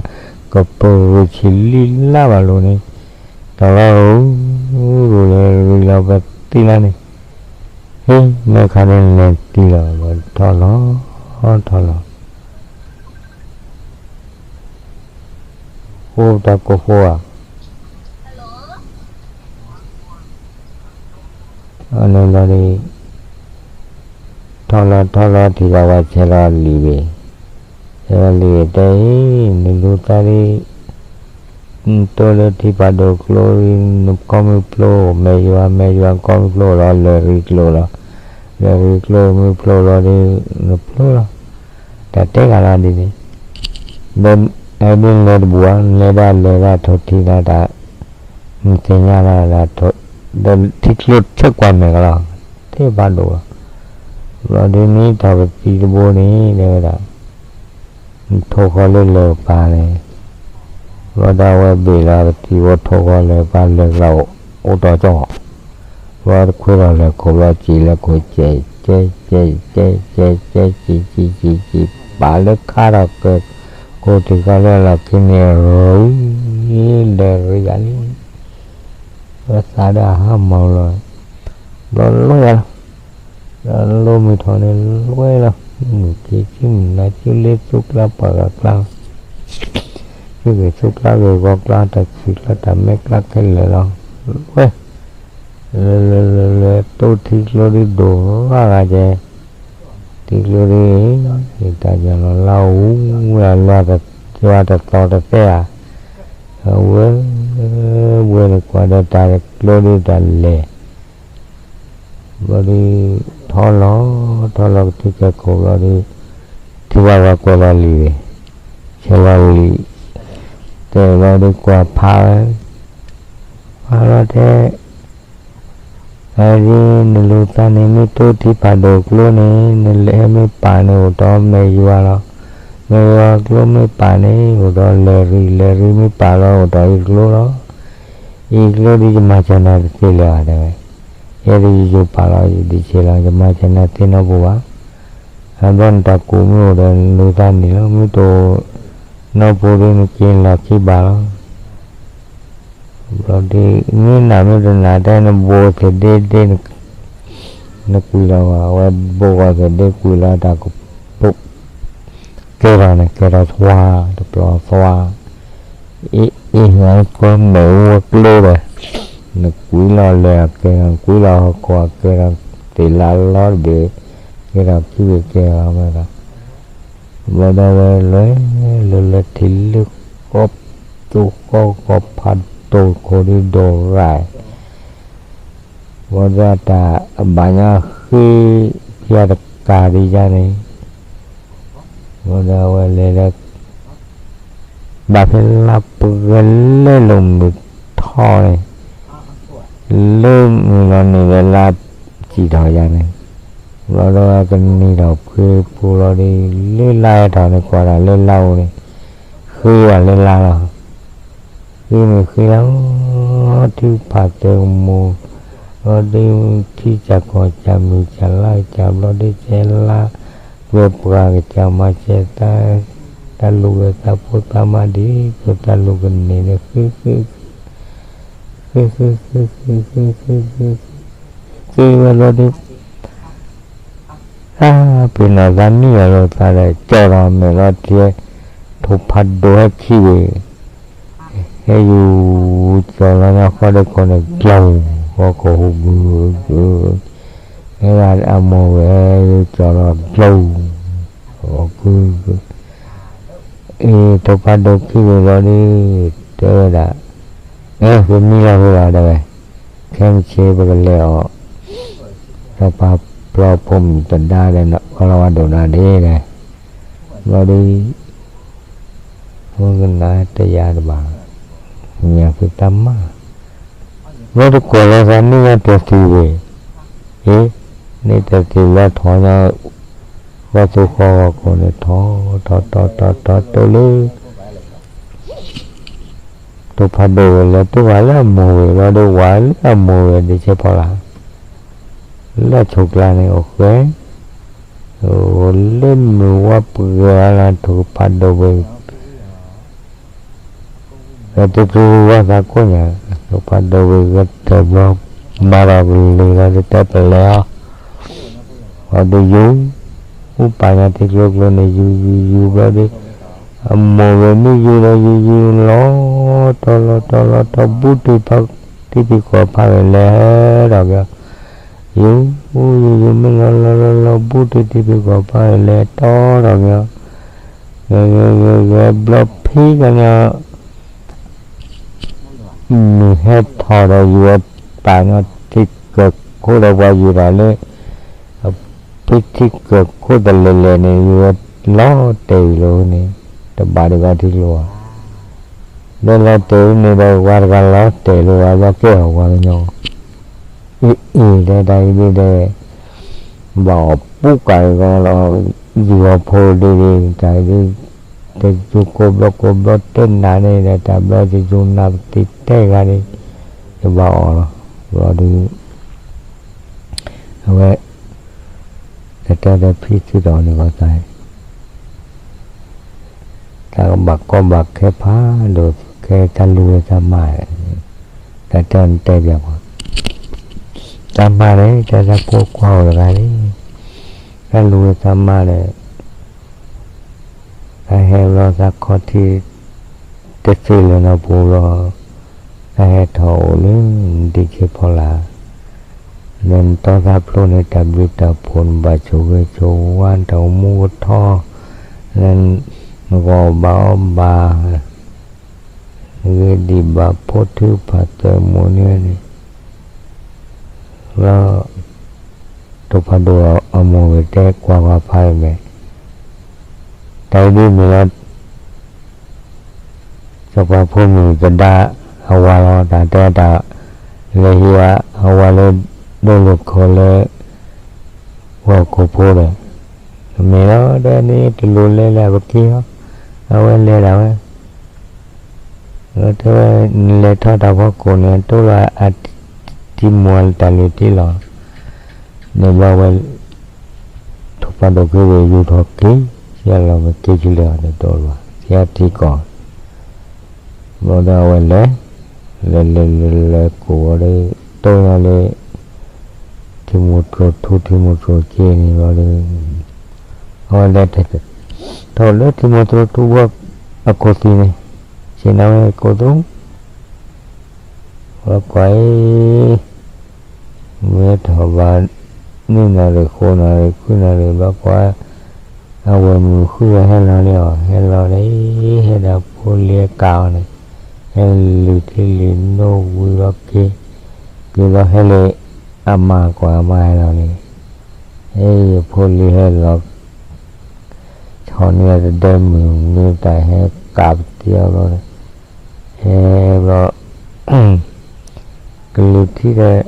ကပရူၢ်ဆံးလံလါဘၣ်လိာ်န့ၣ် တီၢ်လီၤရူၤရူၤလဲၤရံလီၤပသံလါန့ၣ် ဟ့ၣ် မ့ၢ်ခါန့ၣ်လဲၤတံၢ်လီၤ ထီၣ်လီၤ ထီၣ်လီၤ ဃိတၢ်ကိၢ်ဃိဧါ အန့ၣ်ဘျီဒ် ထီၣ်လီၤထီၣ်လီၤထံၣ်ဘၣ်ဝဲဆဲးလီၤလံာ်ဘ့ၣ် ဆဲးလီၤလံာ်ဘ့ၣ်တဲအံၤ နလူၤသးဒ် နတိလၢထံဖးဒိၣ်ကျိ နခီမုၢ်ဖျိ မဲာ်ယွၤ မဲာ်ယွၤခီမုၢ်ဖျိလီၤ လဲၤရံကျိလီၤ လဲၤရံကျိမုၢ်ဖျိလီၤဒ် နဖျိလီၤ တၢ်တဲဂၤလီၤဒ်န့ၣ် ဒီး အဲဒ်လဲၤတဘူၣ်ဧါ လဲၤဒၣ်လဲၤဒၣ်ထိၣ်ထံလၢတၢ် နသ့ၣ်ညါလၢ ဒီးထံကျိဆၢကွၢ်မဲာ်ကလီၤ ထံဖးဒိၣ်လီၤ ဘျီဒ်န့ၣ်ထီၣ်ပသံတဘိန့ၣ် တဲဝဲဒၣ် ထိၣ်ဃီလၢလၢၢ်ပၤန့ၣ် ဘျီဒၣ်ဝဲဘ့ၣ်လီၤပသံဝဲထိၣ်ဃီလၢပၤလၢၢ်ကျါအိၣ်တီၤကၠီ ဘျီတခွဲထီၣ်လၢၢ်ခိၣ်ဘျီစံၣ်လၢခိၣ်စဲး စဲး စဲး စဲး စဲး စံၣ် စံၣ် စံၣ် စံၣ် ပာ်လၢခါထီၣ်ကၢၢ် ကိးထံၣ်ကီလၢလီၢ်ခံန့ၣ် ရူၤ လဲၤရံယၤလံ ဝဲသးဒၣ်ဟးမီၤလီၤ ဘျီလွဲယၤလီၤ ဒီးလိမုၢ်ထီၣ်န့ၣ်လွဲလီၤ မုၢ်က့ၤဆူမုၢ်နၤဆူလ့သူကျါပှၤဂၤကျါ ဆူဂ့ၢ်သူကျါဂ့ၢ်ဂီၤကျါ တၢ်ဆံၣ်ကျါတၢ်မဲာ်ကျါခဲလၢာ်လီၤ လွဲ လဲၤလဲၤလဲၤလဲၤ တိထံကျိဒ်ဒိၣ်ရၣ်ဂၤကဲ ကျိဒ် တၢ်ယီၤလီၤလၢအူဝဲလၢ ယွၤတသီတသဲဧါ, အဝဲ ဝဲန့ၣ်ကွၢ်ဒီးတၢ်ကျိဒ်တၢ်လဲၤ ဘျီဒ် ထီလီၤ ထီလီၤကထံကဲခိၣ်ဘျီဒ် ထံၣ်ဘၣ်ဝဲကွဲးလီၤလံာ်န့ၣ်, ဆဲးလီၤလံာ်, တဲဘျီဒ်ကွၢ်ဖးဝဲ, ဖးလီၤတဲ အဒ်နလူၤသးန့ၣ် မ့ၢ်တိၢ်ထံဖးဒိၣ်ကျိန့ၣ် နလဲၤမ့ၢ်ပာ်န့ၣ် အိၣ်ဒီးမဲာ်ယွၤလီၤ. မဲာ်ယွၤကျိမ့ၢ်ပာ်န့ၣ် အိၣ်ဒီးလဲၤရံ, လဲၤရံမ့ၢ်ပာ်လီၤ အိၣ်ဒီးအံၤကျိလီၤ. အံၤကျိဒ်ယမၤစၢၤနၤတသ့လၢၤဘၣ် တဲဝဲ, ယဲဒ်ယယိၤပာ်လီၤယဒံးဆဲးလီၤ ယမၤစၢၤနၤသ့နီတပူၤဘၣ်. အဘျီနတၢ်ကူၣ်မ့ၢ်အိၣ်ဒီးနလူၤသးန့ၣ်လီၤ မ့ၢ်တအိၣ်နီတပူၤဒ်နက့ၤလီၤခံဘၣ်လီၤ. ဘျီဒ် မ့ၢ်နၤမ့ၢ်တနာ်တဲနဘိသ့ၣ်ဒ့ဒ့ နကွံာ်လီၤဘၣ် အဝဲဘိဂီၢ်သ့ၣ်ဒ့ကွံာ်လီၤတၢ်ကပိာ် ကဲထီၣ်န့ၣ် ကဲထီၣ်သွါ တပျီသွါ အ့ၣ်အ့ၣ် ကွၢ်မဲာ်အူဝဲကျိဒီး နကွံာ်လီၤလဲၤအကဲထီၣ် နကွံာ်လီၤဟီၣ်ခိၣ်အကဲထီၣ် သ့ၣ်လၢလီတဘ့ၣ် ကဲထီၣ်ခံဘ့ၣ်ကဲထီၣ်ဝဲဒၣ် ဘျီဒီးဝဲလဲၤ လဲၤလဲၤထံၣ်လၢကီၢ်သူဃီကီၢ်ဖးဒိၣ်ခိၣ်ဒ်ဒိၣ်ဂၤ ဘျီဒီးတၢ်အဘၣ်ညီဃ့ ဖံအတကးဒ်ယါန့ၣ် ဘျီဒီးအဝဲလဲၤလၢ ဘၣ်ဖဲလါပှဲၤလဲၤလိာ်မုာ်ထီန့ၣ် လၢမုၢ်လီၤနုာ်လၢလါစံၣ်ထီၣ်ယါန့ၣ် ဘျီဒီးကနံၤထီၣ်ဖှ့ပူၤလီၤဒ် လၢလါဟဲထီၣ်န့ၣ် ကွၢ်တၢ်လၢလါအိၣ်န့ၣ် ဃ့ဝဲလၢလါလီၤ. ဃ့မုၢ်ဃ့လါ ထံဖးသဲကမူၣ် ဘျီဒ်ထံကၢ်ကီၢ်ကၢ်မုၢ်ကၢ်လါကၢ်ဘျီဒ် ကဲလါ ပှဲၤပှၤကစၢ်မၤစၢၤ တၢ်လူၤဝဲသးဖိသးမါဒ်သိးတၢ်လူၤကန့ၢ်န့ၣ် ဃ့ ဃ့ ဃ့ ဃ့ ဃ့ ဃ့ ဃ့ ဃ့ ဃ့ဝဲလီၤဒ် တၢ်ပ့ၤနီၣ်သးနံၣ်အလိၤသးဒီး ကၠီၣ်ထီၣ်မဲာ်လီၤတံၢ် ထိၣ်ဖးဒိၣ်ဟဲခံဘ့ၣ် ဟဲယူၤကၠီၣ်လီၤညါဃီဒ့ခိၣ်န့ၣ် ကျီၢ် ဃီခိၣ်ဟူးဂုၤ ဟဲဂၤအမိၢ်ဝဲၢ်ယူၤကၠီၣ်လီၤကျီၢ် ဃီကုၤ အ့ၣ် ထိၣ်ဖးဒိၣ်ခံဘ့ၣ်လီၤဒ် တဲဝဲဒၣ် အ့ၣ် ပမံလီၤဝဲဘၣ်တဲဝဲ ခဲမုၢ်ဆ့ၣ်ပကလဲၤအီၤ စီၤပၤပျီဖိမုၣ်သဒါဒီး ကီၢ်လီၤဝါဒိၣ်နၤဒ့ဒီး ဘျီဒ် မုၢ်ကနၣ်တယၤတဘၣ် ညၣ်ဖုးတၢ်မၤ ဘျီတကွၢ်လီၤသးန့ၢ်ညါတဲာ်သံၣ်ဝဲ အ့ၣ် န့ၢ်တဲာ်သံၣ်လီၤထီၣ်ညါ ဃီသူဃီဂီၤခိၣ်န့ၣ်ထီၣ် ထီၣ် ထီၣ် ထီၣ် ထီၣ် တုၤလၢ ထိၣ်ဖးဒိၣ်ဝဲလဲၤတုၤဝဲလၢအမိၢ်ဝဲၢ် ဘျီဒ်ဝဲလၢအမိၢ်ဝဲၢ်ဒ့ဆဲးဖီလာ် လၢအဆိးကျါန့ၣ်အိၣ်ဃဲ အိၣ်လၢမုၢ်ဝါပှဲၤအလီၢ် ထိၣ်ဖးဒိၣ်ဝဲ ဝဲတတုၤဝဲသးကိးညါ ထိၣ်ဖးဒိၣ်ဝဲဂဲၤတၢၢ်ဘျီ မၤဒီးကလံၤလီၤတတဲပလဲၤအီၤ အီၤဒ်ယူၤ ပာ်ညါထံကျိကျိန့ၣ် ယူၤ ယူၤ ယူၤဘျီဒ် အမိၢ်ဝဲၢ်မ့ၢ်ယူၤဒီးယူၤယူၤလီၤ တီလီၤတီလီၤတီ ဘူးတုၤဖါထံဖံးကီၢ်ဖးဝဲလဲၤဒီးက့ၤ ယူၤ ယူၤ ယူၤ မ့ၢ်လီၤလီၤလီၤလီၤ ဘူးတုၤထံဖံးကီၢ်ဖးဝဲလဲၤတီဒီးက့ၤ ဂဲၤ ဂဲၤ ဂဲၤ ဂဲၤဘျီဖံကညီ မုၢ်ဟဲထီၣ်ဒီးယူၤဝဲပာ်ညီထံကၢၢ်ခိၣ်ဒီးပှၤယူၤတၢ်လၢ ဖံထံကၢၢ်ခိၣ်တလဲၤလဲၤန့ၣ် ယူၤဝဲလီၤတဲာ်အံၤလီၤန့ၣ် တဘၣ်ဒံးဘၣ်ထံကျိဧါ ဒီးလီၤတဲာ်န့ၣ်ဒီး ပှၤတဂၤလီၤတဲာ်လီၤဝဲ ဘျီကဲအီၤပှၤကညီ အ့ၣ် အ့ၣ် ဒီးတၢ်အံၤဒ်ဒီး ဘၣ်အီၣ်ပူၤကၣ်အံၤကီးလီၤ ယူၤအီၤဖိဒ်ဒ် တၢ်အံၤဒ် တယူၤကိးဘျီကိးဘျီတဲနၤန့ၣ်ဒီး တၢ်ဘျီတယူၤနၤပသံတဲဂၤန့ၣ် ယဘၣ်အီၣ်လီၤ ဘျီဒ် အဝဲ တၢ်တဲဒီးဖံသံဒီးန့ၣ်ဂီၢ်သး တၢ်ကဘၣ်ကီဘၣ်ခဲဖးဒိၣ်ခဲ တၢ်လူၤဝဲတၢ်မၤ တၢ်တဲအီၤနတဲပၠးပှၤ တၢ်မၤန့ၣ် တၢ်တၢ်ဖိကွၢ်အိၣ်တဂၤန့ၣ် တၢ်လူၤဝဲတၢ်မၤဒီး တၢ်ဟဲဘျီသးခီထံ တသ့လၢၤနီတပူၤလီၤ တၢ်ဟဲထီၣ်အိၣ်လၢနဒ့ဆဲးဖီလာ် လၢနတီသၣ်ဖျိန့ၣ် တၢ်ဘျုးတၢ်ဖှိၣ် နဘၣ်ဆိၣ်ဂ့ၤဆိၣ်ဝါ နတၢ်အိၣ်မူကထီ လၢနဂီၢ်ဘၣ်အီၣ်ဘၣ် ဂ့ၤဒံးဘၣ်ဖိထုဖးသၢမူန့ၣ်န့ၣ် လၢ ထိၣ်ဖးဒိၣ်အမိၢ်ဂ့ၤတဲကွၢ်ကွၢ်ဖးအံၤမဲာ် တၢ်အံၤဒ်မ့ၢ်လၢ စီၤပၤဖိမုၣ်သဒါအဝၤလီၤ တၢ်တဲတၢ် လဲၤဟံးအဝၤလၢ ဒိၣ်လိာ်ခိၣ်လၢ ဝဲၢ်ခိၣ်ဖိဒီး မ့ၢ်လီၤ တဲန့ၣ် တလိၣ်လဲၤလၢအပက့ၤလီၤ အဝဲလဲၤဒၣ်ဝဲ တဲဝဲ နလဲၤထီၣ်တၢ်ဖီခိၣ်န့ၣ် တိၢ်လီၤအထံမိၢ်တၢ်လံၤတံၢ်လီၤ န့ၣ်ဘျီဝဲ ထိၣ်ဖးဒိၣ်က့ၤဝဲယူၤထီၣ်က့ၤ ဆံးလီၤဝဲက့ၤဆံးလီၤဒီးတိၢ်လီၤ ဆံးအထံကီၢ် ဘျီဒီးအဝဲလဲၤ လဲၤလဲၤလဲၤလဲၤကိးဝဲဒီး တိၢ်လီၤလၢ ထံမိၢ်သရိာ်ထူ ထံမိၢ်သရိာ်က့ၤန့ၣ်ဘျီဒီး အဝဲလဲၤ ထီၣ်လၢထံမိၢ်သရိာ်ထူဘိအခိၣ်သံၣ်န့ၣ် ဆ့ၣ်နီၤဝဲကိးသူ ဝဲကွၢ်အံၤ မ့ၢ်ထီၣ်ဘၣ် နွံနၣ်ရံၣ် ဃိးနၣ်ရံၣ် ခွံနၣ်ရံၣ် ဘၣ်ကွၢ် အဝဲၢ်မုၣ်ဃုဂၤဟဲလီၤန့ၣ်အီၤ ဟဲလီၤန့ၣ် ဟဲဒီးဖိလံၤကးအီၤန့ၣ် ဟဲလုၢ်ထံလုၢ်နိဝံၤလီၤက့ၤ က့ၤလီၤဟဲလၢ အမါကွၢ်အမါဟဲလီၤန့ၣ် ဟဲ ဖိလံၤဟဲလီၤ ဆီၣ်န့ၢ်တဒဲမုၢ် မ့ၢ်တၢ်ဟဲကးပတံအီၤဘျီဒီး ဟဲဘျီ ကလုၢ်ထံဒီး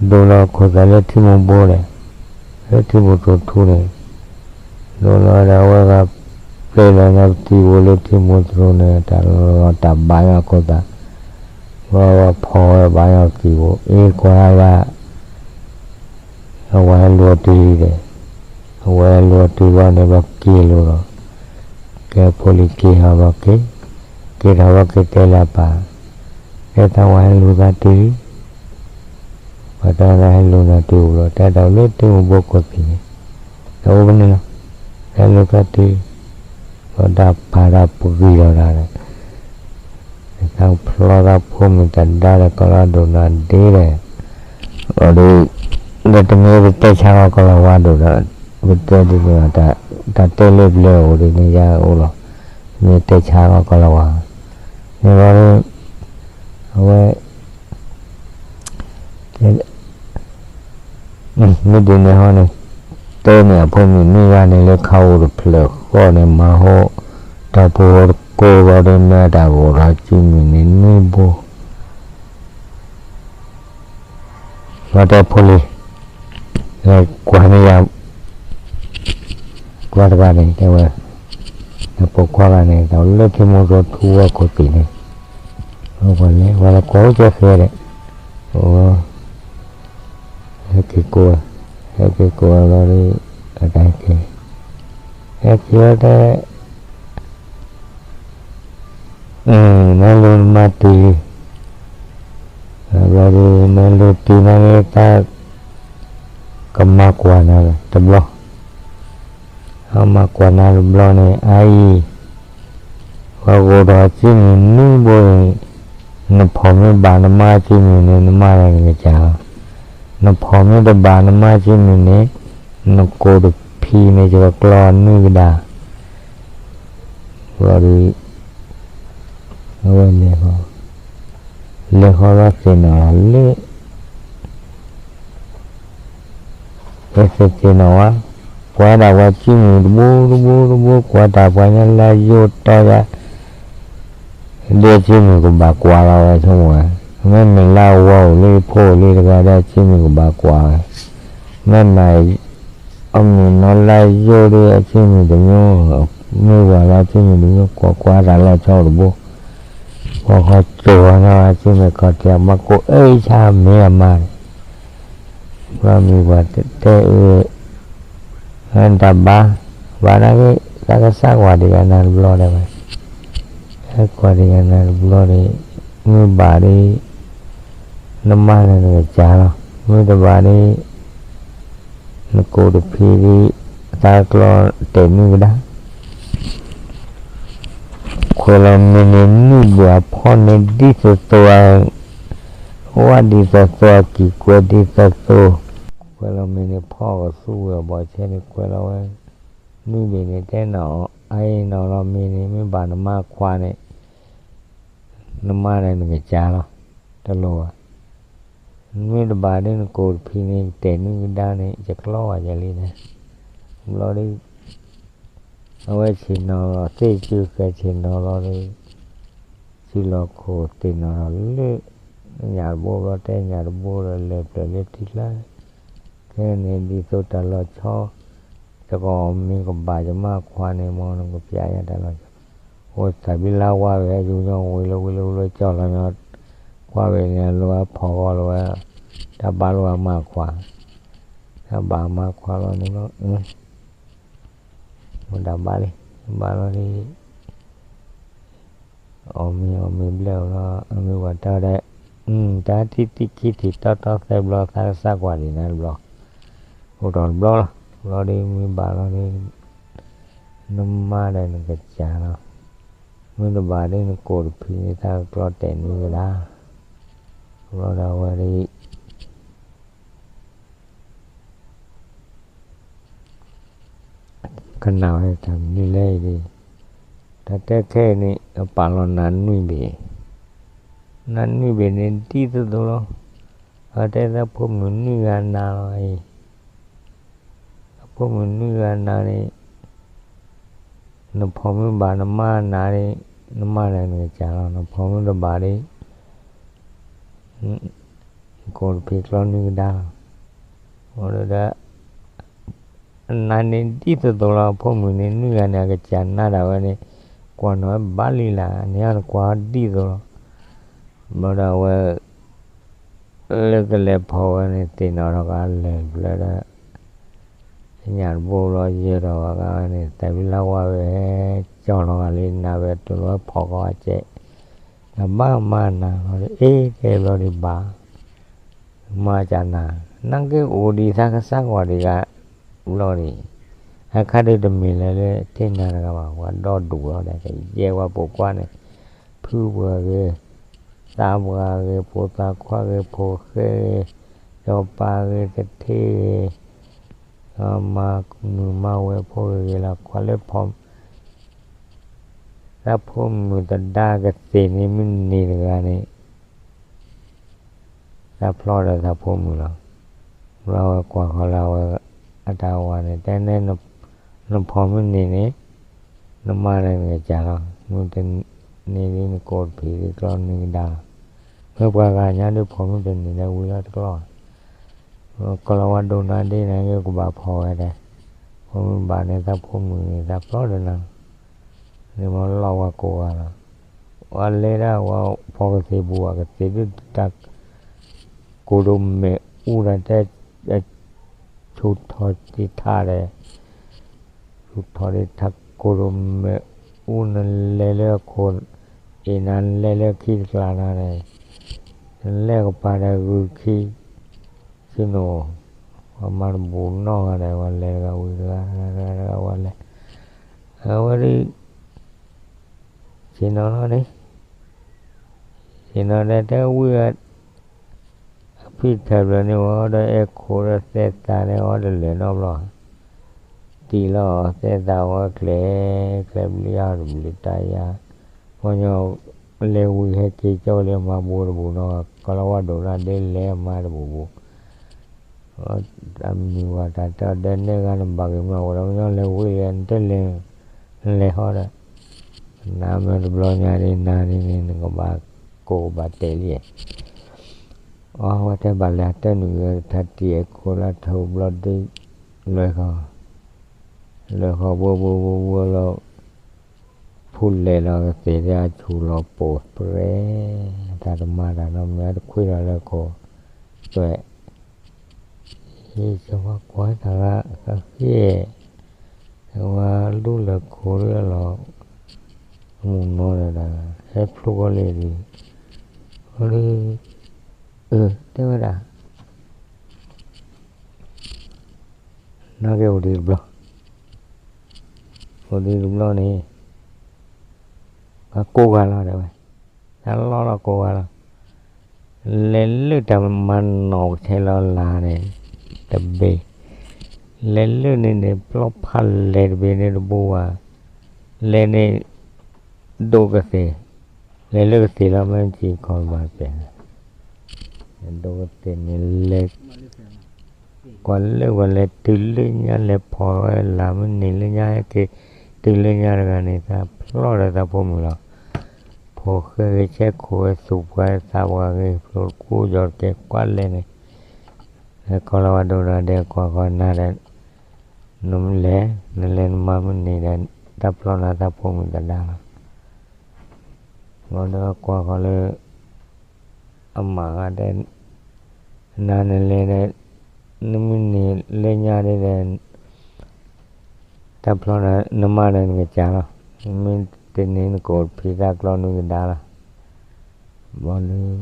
ဒိၣ်လီၤခိၣ်သၣ်လၢထံမိၢ်ဘိဒီး လၢထံမိၢ်သရိာ်ထူန့ၣ် ဒိၣ်လီၤဒီးအဝဲဂၤ ပျဲလီၤညါပသံၣ်ဘိလၢထံမိၢ်သရိာ်န့ၣ် တၢ်လီၤတၢ်ဘၣ်ညါခိၣ်သၣ် ဝဲဝဲဖီၣ်ဝဲဘၣ်ညါပသံၣ်ဘိ အ့ၣ်ကွၢ်လၢ အဝဲဟဲလူၤအီၤတုၤလံဒီး အဝဲဟဲလူၤအီၤတုၤဘျီန့ၣ်ဘျီက့ၤလိာ်ဒီး ကဲဖိလံၤက့ၤဟးဘျီက့ၤ က့ၤထီၣ်ဘျီက့ၤတဲလၢအပၢ် တဲသးဝဲဟဲလူၤသးတုၤလံ ပှၤတဲသးဟဲလူၤနၤတုၤအိၣ်ဘျီ တဲတၢ်လၢထံမိၢ်ဘိခိၣ်သံၣ်န့ၣ် တၢ်အိၣ်ဖဲန့ၣ်လီၤ ဟဲလူၤသးတုၤ ဘျီတၢ်ဖးတၢ်ပဂံၢ်လီၤတၢ်ဒီး သးဖျီသးဖိမုၣ်သဒါဒီးကီၤလၤဒိၣ်နီၢ်ဒ့ဒီး အီၤဒီး ဒီးတမ့ၢ်ပတဲဆါအီၤကီၤလၤဝါဒိၣ်ဒီး ပတဲဒ်န့ၣ် တၢ်တဲလၢပျၢၤအိၣ်ဒ်န့ၣ်ယအိၣ်လီၤ မ့ၢ်တဲဆါအီၤကီၤလၤဝါ န့ၣ်ဘျီဒီး အဝဲ မ့ၢ်ဒ်န့ၣ်ဟီန့ၣ် တဲန့ၣ်အဖိမုၣ်နွံဂၤန့ၣ်လၢခးအိၣ်တဖျၢၣ်ဃီန့ၣ် မၤဟိ တၢ်ပူၤဃီတကိးဘျီဒီး မ့ၢ်တၢ်ဂိၢ်ထီၣ်စုမုၢ်န့ၣ်နွံဘိ ဘျီတဲဖိလံၤ လဲၤကွၢ်န့ၢ်ယၤ ကွၢ်တဂၤန့ၣ် တဲဝဲ နပိာ်ခွါဂၤန့ၣ် တၢ်လၢထံမိၢ်သရိာ်ထူဝဲခိၣ်သံၣ်န့ၣ် လဲၤဝဲလၢကွၢ်အိၣ်ကဲဃဲဒီး အိ ဟဲက့ၤကိးဝဲ ဟဲက့ၤကိးဝဲဘျီဒီး အတၢ်ဟဲက့ၤ ဟဲက့ၤဝဲတဲ နလူၤနမါတုၤလံ ဘျီဒီး နလူၤတုၤမးလၢတၢ် ကမၤကွၢ်နၤတဘျီ အမၤကွၢ်နၤတဘျီန့ၣ် အအံၤ ပှၤဂိၢ်ထီၣ်စုမုၢ်နွံဘိန့ၣ် နဖီၣ်မ့ၢ်ဘၣ်နမါစုမုၢ်န့ၣ် နမါလၢနကစၢ်လီၤ နဖီၣ်မ့ၢ်တဘၣ်နမါစုမုၢ်န့ၣ် နကိးတဖံန့ၣ် ယကကျီနွံကဒါ ဘျီဒီး အဝဲလဲၤဃီ လဲၤဃီလီၤသ့ၣ်နီၣ်လၢ ဝဲသ့ၣ်သ့ၣ်နီၣ်ဝဲ ကွၢ်ဒၣ်ပှၤစုမုၢ်တဘိတဘိတဘိ ကွၢ်တၢ်ပှၤညီလၢယိၣ်တီယၤ ဒီးစုမုၢ်ကဘၣ်ကွၢ်လီၤဝဲဆိကမိၣ်ဝဲ မ့မ့ၢ်လၢအဝၤအိၣ်လံဖိအိၣ်လံတဂၤဒီး စုမုၢ်ကဘၣ်ကွၢ်ဝဲ မ့မ့ၢ် အမုၢ်နီၤလၢယိၣ်ဒီးအစုမုၢ်တမံၤ မုၢ်ဝၤလၢအစုမုၢ်တမံၤ ကွၢ်ကွၢ်တၢ်လီၤဆီတဘိ ပှၤဃီစိာ်ဝဲနီၤ အစုမုၢ်ခီၣ်ထံး မၤကိးအ့ၣ်ဆါမ့ၢ်အမါန့ၣ် ဘျီမုၢ်ဝၤတဲအၢ တၢ်ဘၣ် ဘၣ်နာ်က့ တၢ်ကစၢ်ကွၢ်ဒံးဂၤနၤတဘျီဒဲးဘၣ် ဟဲကွၢ်ဒံးဂၤနၤတဘျီဒီး မုၢ်ဘၣ်ဒီး နမါလၢနကစၢ်လီၤ မုၢ်တဘၣ်ဒီး နကိးတဖံးဒီး သးကျီတဲာ်နွံကဒါ ကွၢ် ခွဲးလီၤမ့ၢ်န့ၣ် နွံဘ့ၣ်အဖီၣ်န့ၣ် ဒ်သိးသိးအ, ဝၣ်ဒ်သိးသိး အကံၢ်ကွဲးဒ်သိးသိး, ခွဲးလီၤမ့ၢ်န့ၣ်ဖီၣ်ကသူဝဲအဘီၣ်ဆဲန့ၣ် ခွဲးလီၤဝဲ, နွံဘ့ၣ်န့ၣ် တဲနီၣ်အီၤ အအံၤနီၣ်လီၤမ့ၢ်န့ၣ် မ့ၢ်ဘၣ်နမါခွါန့ၣ် နမါဒီးနကစၢ်လီၤ, တလိၣ်ဘၣ်. မ့ၢ်တဘၣ်ဒ်နကိးတဖံးန့ၣ် ကတဲာ်နွံကဒါန့ၣ် ယကျီဝဲယလံန့ၣ်, ဘျီဒီး အဝဲဆ့ၣ်နီၤလီၤ သ့ၣ်စုဃဲၤဆ့ၣ်နီၤလီၤဒီး ဆံလီၤခိၣ်သ့ၣ်နီၤလီၤလၢ ညၣ်တဘိဘျီ တဲညၣ်တဘိဒီး လဲၤဖျၢၣ်လၢထံကျါ ခဲန့ၣ် ဒ်သိးတၢ်လီၤဆီ တကအီၣ်မ့ၤကဘၣ်ယမါခွါန့ၣ် မ်နကပျးယၤတၢ်လီၤဆီ, အိၣ်သးဘံလါဝါဝဲ ယူၤညီဝံၤလၢဝံၤလၢဝံၤလၢကၠီၣ်လီၤညီ ကွၢ်ဝဲန့ၣ် အလိၤအဖီၣ်ဂီၢ်လီၤဝဲ, တၢ်ဘါလိာ်အမါခွါ, တၢ်ဘါအမါခွါလီၤန့ၣ်လီၤ, မ့ၢ်တၢ်ဘါလံ, ဘါလီၤဒီး အီၣ်မ့ၤအီၣ်မ့ၤဘျဲၣ်အီၤလီၤ, အမ့ၢ်ဝဲတၢ်ဒဲး, တၢ်ထံၣ်တံၢ်ခံထံၣ်တီတီသဲဘျီ သးကစၢ်ကွၢ်ဒံးနၤတဘျီ, အိၣ်ထီၣ်တဘျီလီၤ, ဘျီဒီးမ့ၢ်ဘၣ်လီၤဒီး နမါဒီးနကစၢ်လီၤ, မ့ၢ်တဘၣ်ဒီးနကိးတဖံးန့ၣ် သးကကျီတဲာ်နွံကဒါ, ဘျီဒီးအဝဲဒီး ကနၣ်ဝဲတၢ်မနုၤလဲၣ်အံၤဒီး, တၢ်တဲခဲအံၤန့ၣ် အပာ်လီၤနၤနွံဘ့ၣ်, နၤနွံဘ့ၣ်န့ၣ်ဒ်သိးသိးလီၤ, အတဲသးဖိမုၣ်နွံဂၤနၤလီၤအံၤ, အဖိမုၣ်နွံဂၤနၤန့ၣ် နဖီၣ်မ့ၢ်ဘၣ်နမါနၤန့ၣ် နမါန့ၣ်နကစၢ်လီၤ, နဖီၣ်မ့ၢ်တဘၣ်ဒီး ကိးတဖံးကျီနွံကဒါလီၤ, ဒီး နၤန့ၣ်ဒ်သိးသိးလီၤ, အဖိမုၣ်န့ၣ်နွံဂၤန့ၣ် အကစၢ်နၤဒၣ်ဝဲန့ၣ် ကွၢ်နီၣ်ဝဲဘၣ်လံလၢ်, န့ၣ်အီၤနကွၢ်အီၤဒ်သိးလီၤ, ဘျီဒီးအဝဲ လၢကလဲၤဖီၣ်ဝဲန့ၣ် သ့ၣ်နီၣ်ထီၣ်ကလဲၤဘျၢဒီး ညၣ်တဘိဘျီ ယၢၤထီၣ်ဝဲဂၤဝဲန့ၣ် သးဝံၤလၢဝါဝဲ ကၠီၣ်လီၤဂာ်လံ နၤဝဲတုၤလီၤဖီၣ်ကီးအစဲး, တၢ်ဘါမါနၤလီၤဒီး အ့ တဲဘျီဒံးဘၣ်, မၤကနၤ, နက့အိၣ်ဒံးသးကစၢ်ကွၢ်ဒံးဂၤ ဘျီဒံး, အခါဒုးတမ့ၢ်လၢၤလၢထံၣ်နၤတဂၤဘၣ်, ပှၤဒီဒူၣ်လီၤဒီး ကယဲၢ်ဝဲပိာ်ခွါန့ၣ် ဖုပှၤဂ့ၤ, သးပှၢ်ဂ့ၤ, ဖိသၣ်ခွါဂ့ၤ, ဖိဃဲဂ့ၤ, စီၤပၤဂ့ၤ, သထ့ဂ့ၤ, မၤမုာ်မၤဝဲဖိဂ့ၤဂ့ၤလီၤ, ကွၢ်လၢဖီၣ် သးဖိမုၣ်သဒါကသ့ၣ်န့ၣ် မ့ၢ်န့ၢ်တဂၤန့ၣ် သးဖျီဒီးသးဖိမုၣ်လီၤ. ဘျီဝဲကွၢ်ဃီၤလၢအဝဲအတၢ်ဝၤန့ၣ် တဲန့ၣ် နဖီၣ်မ့ၢ်န့ၢ်န့ၣ် နမါန့ၣ်နကစၢ်လီၤ. မ့ၢ်တန့ၢ်ဒ်နကိးတဖံးဒ်ကျီနွံကဒါလီၤ. မ့ၢ်ပှၤဂၤညါဒ်ဖီၣ်မ့ၢ်တန့ၢ်ဒီးဝံၤလီၤတကျီၢ် ကလီၤဝါဒိၣ်နၤဒ်န့ၣ်ကဘၣ်ဖီၣ်ဝဲဒၣ်, ဖိမုၣ်ဘၣ်န့ၣ် သးဖိမုၣ်န့ၣ် သးဖျီဒီးနၤ, န့ၣ်မ့ၢ်လီၤဝဲကိးဂၤလီၤ. ဝဲလဲၤဒၣ်ဝဲဖီၣ်ကသ့ၣ်ပူၤ ကသ့ၣ်ဒုးတၢ်ကိၢ်ဒိၣ်မ့ၣ်အူဒီးတဲ ဆူၣ်ထီၣ်တ့ၢ်ထါဒီး ဆူၣ်ထီၣ်တ့ၢ်ထါကိၢ်ဒိၣ်မ့ၣ်အူ နလဲၤလၢအခိၣ် အ့ၣ်နၤလဲၤလၢခံတကျါနၤန့ၣ် နလဲၤကပၤဒီးဂုာ်ခံ ဆ့ၣ်နီၤ ပှၤမၤတဘူၣ်နီၢ်ဂၤဒီး ပှၤလဲၤတဂၤဝံၤတဂၤ တဂၤတဂၤ ပှၤလဲၤ အဝဲဒၣ် ဆ့ၣ်နီၤလီၤန့ၣ် ဆ့ၣ်နီၤဒီးတဲဝံၤ အဖံထၢၣ်ဘျီန့ၣ် ဝဲဒီးအဲၣ်ခိၣ်ဒီးသဲသးန့ၣ် အီၤတလၢာ်နီတဘျီ တံၢ်လီၤသဲသးဝဲကျဲ ကျဲဘျုးယၤတဘျုးတၢ်ယၤ ပှၤညီလဲၤဝံၤဟဲက့ၤကၠီလၢမၤဘူတဘူၣ်နီၤ ကလီၤဝါဒိၣ်နၤဒ်လဲၤမၤတဘူၣ်ဘူၣ် အမံၤဝဲတၢ်တဲအီၤဒဲးနဲၣ်ဂၤနဘၣ်ဂ့ၤမး ဝဲဒီးပှၤညီလဲၤဝံၤလၢနတလဲၤ နလဲၤဟီဒီး နမ့ၢ်တဘျီညါဒ်နၤဒ်န့ၣ် နကဘၣ်ကိးကဘၣ်တဲာ်လံ အဝဲတဲဘၣ်လဲၤတၢ်နုာ်ဂ့ၤ ထါတံၢ်အခိၣ်လၢထၢဘျီဒ် လွဲၢ်ဃီ လွဲၢ်ဃီဘိဘိဘိဘိလီၤ ဖူလဲၣ်လီၤကသ့ၣ်ဒၣ်ဆူၣ်လီၤပိာ်ပြဲ တၢ်တမၤတၢ်နီတမံၤ တခွံလီၤလၢခိၣ် သွဲၣ် ယဲၢ်စီၤပၤကွၢ်တၢ်ဂၤကဃ့ ဝဲလူလၢခိၣ်လၢလီၤ မုၢ်နီၤဒီး ဟဲဖျိကီလံဒံး အလံ အၢ တဲဝဲဒၣ် နာ်က့အိၣ်ဒံးတဘျီ အိၣ်ဒံးတဘျီန့ၣ် ကိးဂၤလီၤတဲဝဲ, တၢ်လီၢ်လီၤကိးဂၤလီၤ. လဲၤလၢတၢ်မၤနီၣ်ကဆဲးလီၤလၢ်န့ၣ် တဘ့ၣ်, လဲၤလၢန့ၣ်န့ၣ် ပျီဖးလဲၢ်တဘ့ၣ်န့ၣ်တဘိဘၣ်, လဲၤန့ၣ် ဒိၣ်ကသ့ၣ်, လဲၤလၢကသ့ၣ်လီၤ မ့ၢ်စံးကီးဘၣ်ပျဲၢ်, ဒိၣ်ကသ့ၣ်န့ၣ်လဲၤ ကွၢ်လၢပှၤလဲၤတုၤလၢညါ လဲၤဖီၣ်ဝဲလၢ်မုၢ်နံၤလၢညါ ဟဲက့ၤတုၤလၢညါတဂၤန့ၣ် သးဖျီၣ်ဒီးသးဖိမုၣ်လီၤ. ဖိၣ်ဃဲဂ့ၤ ဆဲခိၣ်ဂ့ၤ သူၣ်ပှၤသးပှၢ်ဂ့ၤ ဖျိတကူယီၤတကဲကွၢ်လဲၣ်န့ၣ်, ဟဲကီၢ်လီၤဝဲဒိၣ်နၤဒ့ ကွၢ်ဃီၤနၤဒီး နလဲၤ နလဲၤနမၤမုၢ်နံၤဒီး တၢ်ဖျီၣ်နၤသးဖိမုၣ်သဒါလီၤ. ဘျီဒီးကွၢ်ဃီၤလၢ အမါဂၤတဲ နၤနလဲၤဒီး နမုၢ်နံၤလၢညါဒ်ဒီး တၢ်ဖျီၣ်နၤ နမါဒီးနကစၢ်လီၤ. မ့ၢ်တန့ၢ်နကိးတဖံးသးကျီနွံကဒါလီၤ. ဘျီဒီး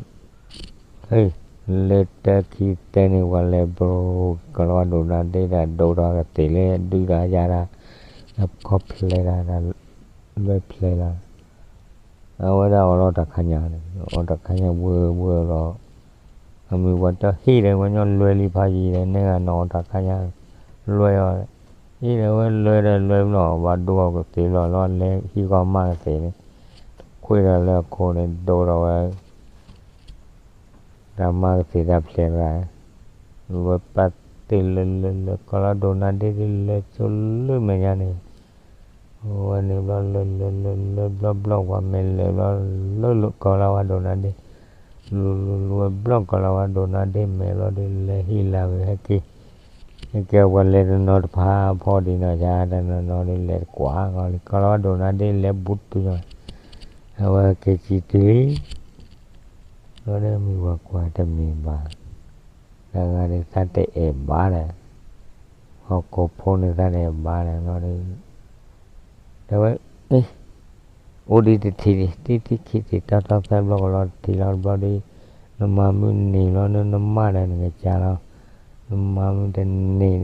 ဟ့ၣ် လၢတၢ်ခံတဲန့ၣ် ပှၤလဲၤဘြူၤ ကီၢ်လီၤဝဲဒိၣ်နၤဒ့ဒီး ဒိၣ်ထီၣ်ကသ့ၣ်လၢဒုးဒီးယၤဒီး အကီၢ်ဖျဲးဒီး လွဲၢ်ဖျဲးလီၤ. အဝဲဒၣ်အီၣ်လီၤတၢ်ခါညါန့ၣ် အီၣ်တၢ်ခါညါဝဲဝဲလီၤ. အမုၢ်ပှၤတဟ့ၣ်ဒီး ပှၤညီလွဲလံဖးယံၤဒီး နဲဂၤနီၢ်အီၣ်တၢ်ခါညါ လွဲအီၤ, ဟ့ၣ်ဒီးဝဲလွဲဒီးလွဲဘျီ ဘၣ်ဒိအီၤကသ့ၣ်လီၤ လီၤလဲၤဟံးကီၢ်မါကသ့ၣ်န့ၣ် ခွ့ဒီးလၢအခိၣ်န့ၣ် ဒိၣ်ထီၣ်ဝဲ တၢ်မါကသ့ၣ်တၢ်ဖျဲးတဂၤ, လွဲပာ်သ့ၣ်လၢလၢလၢ ကီၢ်လီၤဒိၣ်နၤဒ့ဒ်လဲၤဆိလၢမဲာ်ညါန့ၣ်, ဝဲန့ၣ်ဘျီလၢလၢလၢလၢဘျီဘျီ ပှၤမဲာ်လဲၤဘျီလၢလၢကီၢ်လီၤဝဲဒိၣ်နၤဒ့, လူလူလူဝဲဘျီကီၢ်လီၤဝဲဒိၣ်နၤဒ့မဲာ်ဘျီဒီး လဲၤဟံးလၢဂ့ၤဟဲက့ၤ, ဟဲက့ၤပှၤလဲၤတနီၤတဖၣ်ဖီဒံးနီၤ ယၤတနီၤနီၤဒီး လဲၤတကွၢ်ကီၢ်လံ ကီၢ်လီၤဝဲဒိၣ်နၤဒ့လဲၤဘူးတုၤညီ အဝဲက့ၤစံးတုၤလံ ဘျီဒီးမုၢ်ဝၤကွၢ်တမ့ၢ်ဘၣ်, တဂၤန့ၣ်သးတအဲၣ်ဘၣ်ဒီး, ဟီၣ်ခိၣ်ဖိန့ၣ်သးတအဲၣ်ဘၣ်ဒီး ဘျီဒီး တဲဝဲ, အိၣ်ဒံးတထံၣ် တထံၣ်ခံထံၣ် တီတီသၢဘျီကလီၤတထံၣ်လီၤ ဘျီဒီး နမၤမုၢ်နံၤလီၤ နမါဒီးနကစၢ်လီၤ, နမၤမုၢ်တနံၤန့ၣ်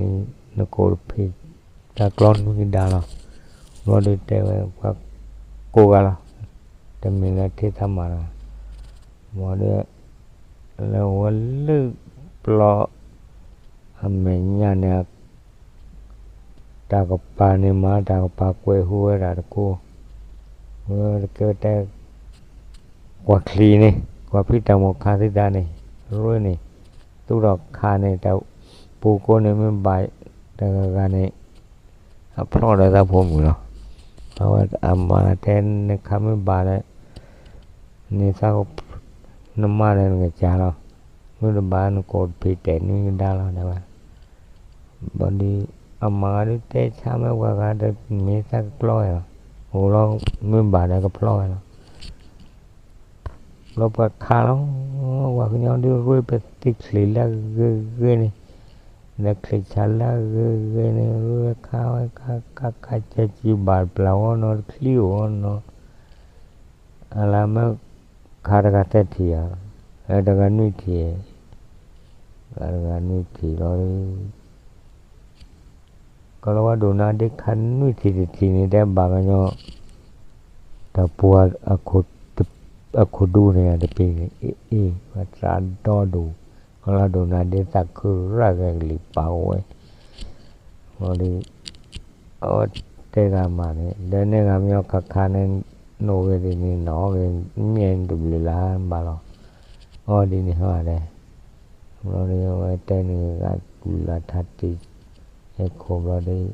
နကိးတဖံး တၢ်ကျီနွံကဒါလီၤ, ဘျီဒီးတဲဝဲ ပှၤကိးဂၤလီၤ, တမ့ၢ်လၢထံသးမၤတဂၤ, ဘျီဒီး လဲၤဝဲလၢပျီ အမဲာ်ညါန့ၣ် တၢ်ကပၤန့ၣ်မၤ တၢ်ကပၤကွဲးဟူဝဲဒၣ်တကိး, ဝဲတကဲတဲ ကွၢ်ချံန့ၣ် ကွၢ်ဖံးတၢ်မိၣ်ခါသံတၢ်န့ၣ် ရ့န့ၣ် သူၣ်ထီၣ်ခါန့ၣ် တၢ်ပူၤကိးန့ၣ်မ့ၢ်ဘၣ်တဂၤဂၤန့ၣ် အဖျီၣ်ဒီးသးဖိမုၣ်လီၤ. အဝဲအမါတဲ နခါမ့ၢ်ဘၣ်ဒီး န့ၣ်သး နမါဒီးနကစၢ်လီၤ, မ့ၢ်တဘၣ်နကိးတဖံးတဲာ်နွံကဒါလီၤ တဲဝဲ ဘျီဒီး အမါဂၤဒုးတဲဆါမ့ၢ်ပှၤဂၤဒီး မ့ၢ်သးကကျီဝဲလီၤ, အိၣ်လီၤ မ့ၢ်ဘၣ်ဒီးကဖျီၣ်ဝဲလီၤ. ဘျီပှၤခးလီၤ, ပှၤကညီဒုးရ့ပသံချံးလၢအဂ့ၤဂ့ၤန့ၣ်, ဒီးချံးဆးလၢအဂ့ၤဂ့ၤန့ၣ် ရ့ခးဝဲခးခးခး ကဲစံးဘၣ်ပျၢ်ဝဲနီၤ တချံးအိၣ်နီၤ အလၢမ့ၢ်ခးတဂၤသၢထံၣ်ဧါ, တဂၤနွံထံၣ်, တဂၤနွံထံၣ်လီၤဒီး ကီၢ်လီၤဝဲဒိၣ်နၤဒ့ခးနွံထံၣ်တထံၣ်န့ၣ် တဲဘၣ်ကညီ တၢ်ပူၤ အခိၣ်ဒူန့ၣ်တပ့ၤန့ၣ် အ့ၣ်အ့ၣ် ပှၤသးဒီဒိၣ်, ကီၢ်လီၤဒိၣ်နၤဒ့သးခုရၣ်ဂဲၤကလံၤပာ်ဝဲ ဘျီဒီး အဝဲတဲဂၤမးန့ၣ် ဒီးန့ၢ်ဂၤမ့ၢ်အီၤခးခးန့ၣ် နအိၣ်ဂ့ၤဒ်န့ၣ် နအီၣ်ဂ့ၤ မ့ၢ်တဘျုးလၢ်ဘၣ်လီၤ. အီၣ်ဒ်န့ၣ်ဟီဒဲး ဘျီဒီး အဝဲတဲန့ၢ်ဂၤ တူၢ်လၢ်ထါတံၢ် ဟဲခိၣ်ဘျီဒီး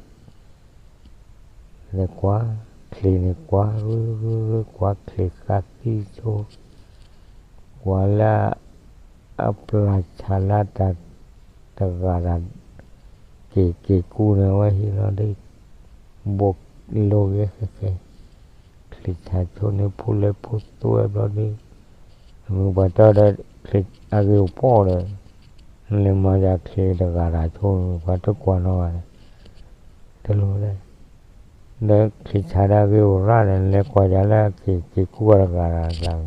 လဲၤကွၢ်ချံးန့ၣ် ကွၢ်ရူၤရူၤရူၤ ကွၢ်ချံးဃာ်သံဆိ ကွၢ်လၢ အပျၢ်ဆးလၢတၢ်တဂၤတၢ် က့ၤက့ၤကူန့ၣ် အဝဲဟံးလီၤဒီး ဘိးလိၤဂ့ၤဃဲဃဲ ချံးဆးဆိန့ၣ် ဖိလဲၤဖိသွဲဘျီဒီး မုၢ်ပှၤတီဒီး ချံးအဂ့ၤအိၣ်ပီၣ်ဒီး လဲၤမၤယၤချံးတဂၤတၢ်ဆိ ပှၤတကွၢ်နီၣ်ဘၣ်ဒီး တလိၣ်လဲၣ် ဒီးချံးဆးဒၣ်ဂ့ၤအိၣ်ရၣ်ဒီး လဲၤကွၢ်ယၤလၢအက့ၤက့ၤကူအတဂၤတဂၤ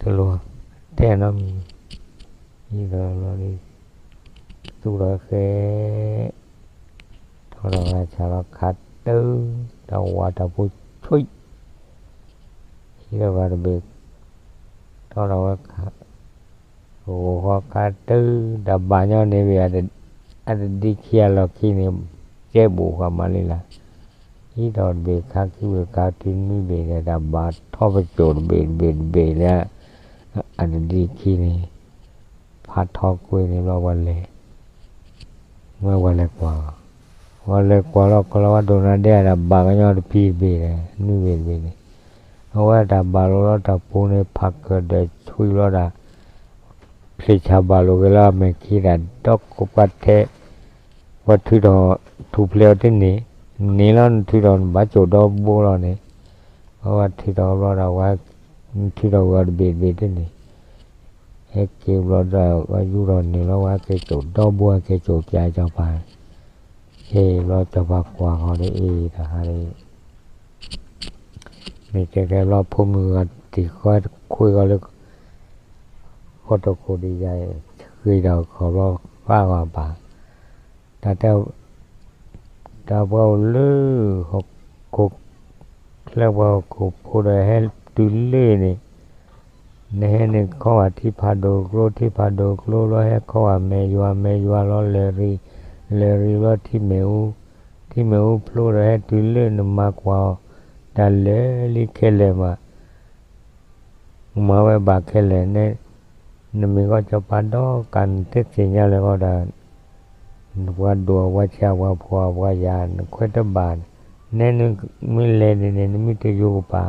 တလိၣ် တဲနီတမံၤ ဒ်သိးဘျီဒီး သူၣ်ထီၣ်ဃဲ ထီၣ်ထီၣ်ဂၤဆးလီၤခးတၢ် တၢ်ဝးတၢ်ဖိဆွံၣ် ဟံးထီၣ်ဂၤတဘ့ၣ်, ထီၣ်ဒီးဝဲ ဂီၤခါတုၤတၢ်ဘၣ်ညီန့ၣ်ဘၣ်, အတဒံခံအလီၢ်ခံန့ၣ် ကဲဘူးဃာ်မးလံလၢ်, ဟံးထီၣ်တဘ့ၣ်ခါခံဘ့ၣ်ခါခံနွံဘ့ၣ်ဒီး တၢ်ဘၣ်ထီၣ်ပစိာ်တဘ့ၣ်တဘ့ၣ်တဘ့ၣ်လၢ အတဒံခံန့ၣ် ဖးထီကွံာ်န့ၣ်ဘျီဝဲလဲၤ ဝဲဝဲလဲၤကွၢ်, ဝဲလဲၤကွၢ်လီၤ ကလီၤဝဲဒိၣ်နၤဒဲး တၢ်ဘၣ်ကညီတဖံးတဘ့ၣ်ဒီး နွံဘ့ၣ်တဘ့ၣ်န့ၣ်, အဝဲတၢ်ဘၣ်လိာ်လီၤတၢ်ပူၤန့ၣ် ဖးကၢၣ်ဒီးဆွံလီၤဒၣ် ဖျ့ၣ်ဆၣ်ဘၣ်လိာ်က့ၤလၢအမဲာ်ခံတၢ်ဒီးကပှၢ်ထဲ, ဝဲထုးထီၣ် ထူၣ်ဖျဲးအီၤတန့ၢ်, န့ၢ်လီၤနထုးထီၣ်နဘၣ်စိာ်ဒီဘိလီၤန့ၣ်, အဝဲထုးထီၣ်ဘျီဒီးဝဲ နထုးထီၣ်ဂီၤတဘ့ၣ်တဘ့ၣ်တန့ၢ် ဟဲက့ၤဘျီဒီး ဝဲယူၢ်ထီၣ်န့ၢ်လီၤ ဝဲက့ၤစိာ်ဒီဘိ ဟဲက့ၤစိာ်ပၠးစီၤပၤ, ဟဲဘျီစီၤပၤကွၢ်ဃီၤဒီး အ့ၣ် တဟါဒီး မ့ၢ်ကဲကဲဘျီဖိမုၣ်ဂၤတံၢ်ဃီခွံဂီၤလၢ ဃီတခိၣ်ဒံးယၤ ဃ့ဒီးခီၣ်ဘျီဃါဂီၤပၢ်, တၢ်တဲ တၢ်ပှၤအိၣ်လၢ ဟီၣ်ခိၣ်ချၢပှၤဟီၣ်ခိၣ်ဖိဒီးဟဲတုၤလၢန့ၣ်, နဟဲန့ၣ်ခီဝဲထံဖးဒိၣ်ကျိ ထံဖးဒိၣ်ကျိလီၤ ဟဲခီဝဲမဲာ်ယွၤ မဲာ်ယွၤလီၤ လၢၢ်ရံၣ် လၢၢ်ရံၣ်လီၤ ထံမ့ၣ်အူ ထံမ့ၣ်အူဖျိဒီးဟဲတုၤလၢနမၤကွၢ်အီၤ တၢ်လၢာ်လံခဲလၢာ်မး မၤဝဲဘၣ်ခဲလၢာ်န့ၣ်, နမ့ၢ်ကီၢ်စီၤပၤဒီးကး နတသ့ၣ်ညါလၢၤဂီၢ်ဒီး နပှၤဒိၣ်အပှၤဆံးအပှၤဖှီၣ်အပှၤယာ် နခွဲးတဘၣ်, နဲနမ့ၢ်လဲၤန့ၣ်န့ၣ် နမ့ၢ်တယူၤကပၤ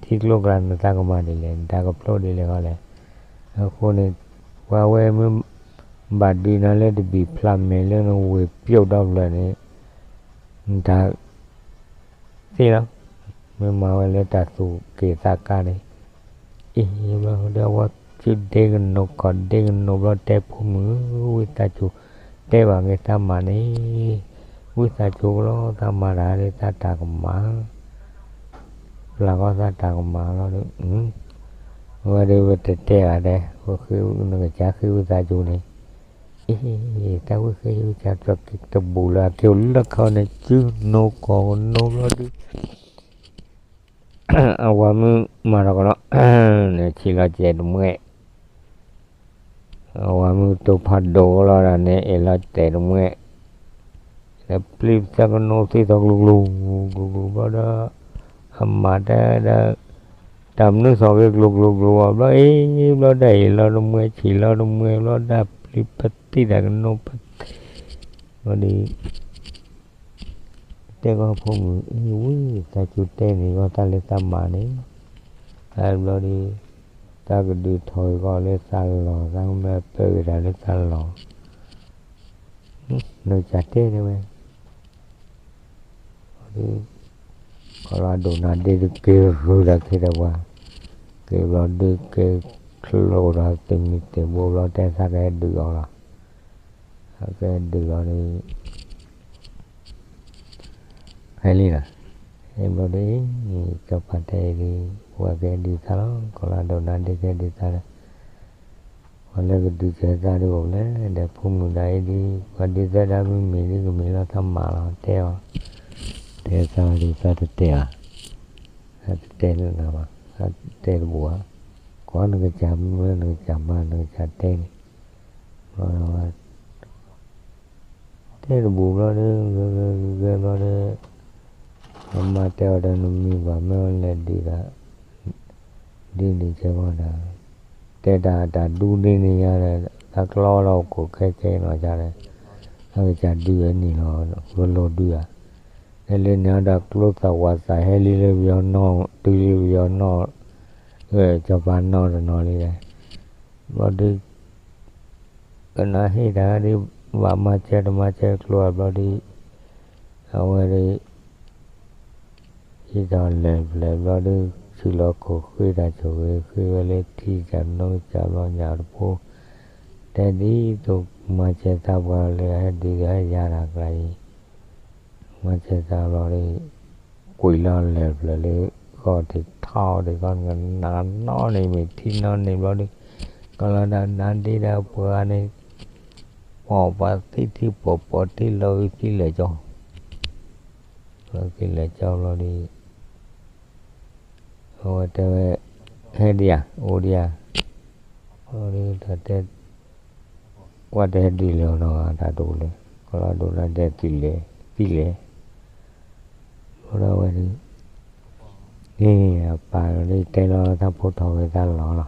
ထံကျိကျါ နသးကမၤဒ်လဲၣ် နတၢ်ကဖျိဒ်လဲၣ်ဂီၢ်လဲၣ်. အဃိန့ၣ် ပှၤဝဲမ့ၢ်ဘၣ်ဒုးနၤလၢတဘံၣ်ဖျးမဲာ်လၢနဝ့ၢ်ပျိၣ်ဒီဖျၢၣ်န့ၣ် နတၢ် သ့လီၤ. မ့ၢ်မၤဝဲလၢတၢ်သူၣ်က့ၣ်သးကါန့ၣ်, အ့ၣ် ဘျီဒီးဝဲ စုဒ့ကနိးခီၣ်ဒ့ကနိးဘျီ တဲဖိမုၣ်ဧၢ ဝံသးစူၤ တဲဘၣ်က့ၤသးမါန့ၣ်, ဝံသးစူၤကလီသးမါတၢ်ဒီး သးတၢ်ကမၣ် ပျၢ်ဃီသးတၢ်ကမၣ်လီၤဒီး, ဝဲဒီးဝဲတတဲဘၣ်ဒဲး နကစၢ်ဃ့ဝံသးစူၤန့ၣ်, အ့ၣ် တၢ်ဝံဃ့ဝံသးစူၤက့ၤတဘူးလၢအက့ၤအိၣ်လၢခီန့ၣ် စုနိးခီၣ်ကနိးဘျီဒီး အဝၤမုၣ်မၤထီၣ်ကဒီး န့ၣ်ဆံးလီၤစဲးတမှဲၣ်, အဝၤမုၣ်တိၢ်ဖးဒိၣ်လီၤဒီးန့ၣ် အဲၣ်လီၤစဲးတမှဲၣ်, ဒီးပျံၤသးကနိးသံသီၣ်ကျူၤကျူၤ ကျူၤကျူၤဘျီဒီး အမၤတဲဒီး တၢ်မနုၤသီၣ်ဂ့ၤကျူၤကျူၤကျူၤဘျီ အ့ၣ် ဘျီဒီးအ့ၣ်လီၤတမှဲၣ်ဆံးလီၤတမှဲၣ်ဘျီဒီး ပျံၤပသံတၢ်ကနိးပသံ ဘျီဒီး တဲကီၢ်ဖိမုၣ် အ့ၣ် ဝံသးစူၤတဲန့ၣ်ကီၢ်သးလၢသးမါန့ၣ်, ဘျီဒီး သးကဒုးထီၣ်ဂ့ၤကီၢ်လၢသးလီၢ် သးကမၢပၢဂ့ၤတၢ်လၢသးလီၢ်, နကစၢ်တဲတဲဝဲ ဒီး ကီၢ်လၢဒိၣ်နၤဒ့ဒုးက့ၤရုၢ်ဒီးက့ၤဒီးပှၤ, က့ၤဘျီဒုးက့ၤချိၣ်ဒီးသ့ၣ်မံၤသ့ၣ်ဘိဘျီ တဲသးကဟဲဒုးအီၤလီၤ, ကဟဲဒုးလီၤဒီး ဖဲလံလီၤ, ဟဲဘျီဒီး စီၤပၤတဲအံၤဒုး ပှၤကဟဲဒုးသးလီၤ, ကီၢ်လၢဒိၣ်နၤဒ့ကဟဲဒုးသးလီၤ ပှၤလၢကဒုးကဲသးဒုးအိၣ်လဲၣ်, ဒီးဖိမုၣ်ဒၣ်အံၤဒုး ပှၤဒုးသၢဒၣ်မ့ၢ်မ့ၢ်ဒုးကမ့ၢ်လီၤသးမါလီၤ တဲအီၤ, တဲသးဒုးသးတတဲဘၣ်, သးတတဲလၢနၤဘၣ်, သးတတဲတဘူးဘၣ်, ကွၢ်နကစၢ်မ့ၢ်နကစၢ်မါနကစၢ်တဲန့ၣ်, ဘျီဒီး တဲတဘူးဘျီဒီး ဂဲၤဂဲၤဂဲၤဘျီဒီး အမါတဲအီၤဒီး နမံၤပှၤမ့ၢ်လဲၤဒုးဒီး ဒ်န့ၣ်ကဲမီဒီး တဲတၢ်တၢ်ဒူဒ်န့ၣ်ညါဒီး သးကျီလီၤအိၣ်ခိၣ်ခဲခဲနီၤဒီး အကစၢ်ဒုးဝဲန့ၣ်လီၤ, ဝဲလိၤဒုးဧါ, ဟဲလၢန့ၣ်ဒီးကျိသၣ်ဝၣ်သၣ်ဟဲလံလၢပယီၤနီၣ် တုၤလၢပယီၤနီၣ်, စီၤပၤနီၣ်တနီၤလံဒီး ဘျီဒုး ကနၣ်ဟ့ၣ်တၢ်ဒ် ဘၣ်မၤစၢၤတမၤစၢၤကျိအဘျီဒုး အဝဲဒုး ဟံးထီၣ်လဲၤဖျဲၣ်ဘျီဒုး ဆံးလီၤခိၣ်ဃ့တၢ်ဆိၣ်ဂ့ၤ ဃ့ဝဲလၢထံကၢ်နီကစၢ်ဘျီညၣ်တဖိ တဲဒ်သိးမၤစၢၤသးပှၢ်လၢဟဲဒုးဟဲယၤတၢ်ကျါအံၤ မၤစၢၤသးဘျီဒုး ကွံာ်လီၤလဲၤဖျၢၣ်လၢ ဂီၢ်ထံးထီၣ်ဒံးကီၢ်နကနၣ်နီၣ်န့ၣ် မ့ၢ်ထံနီၣ်န့ၣ်ဘျီဒုး ကီၢ်လၢဒၣ်နါဒ့ဒီးပှၤန့ၣ် ပိာ်ပှၤသံထံပိာ်ပိာ်ထံလီၤဂုာ်သံလဲၤကၠီ လီၤဂုာ်သံလဲၤကၠီဘျီဒုး အဝဲတဲဝဲ, ဟဲဒံးဧါ, အိၣ်ဒံးဧါ, အိၣ်ဒံးတၢ်တဲ, ကွၢ်တဲဒ်လဲၣ်နီၤ တၢ်တအိၣ်လၢၤ, ကလီဒိၣ်လၢဒဲးတုၤလဲၣ်, တုၤလဲၣ်, အိၣ်ဒီးဝဲဒၣ်, န့ၣ်အပၢ်ဒီးတဲလီၤတၢ်ဖိထီၣ်ဂ့ၤတၢ်လီၤလီ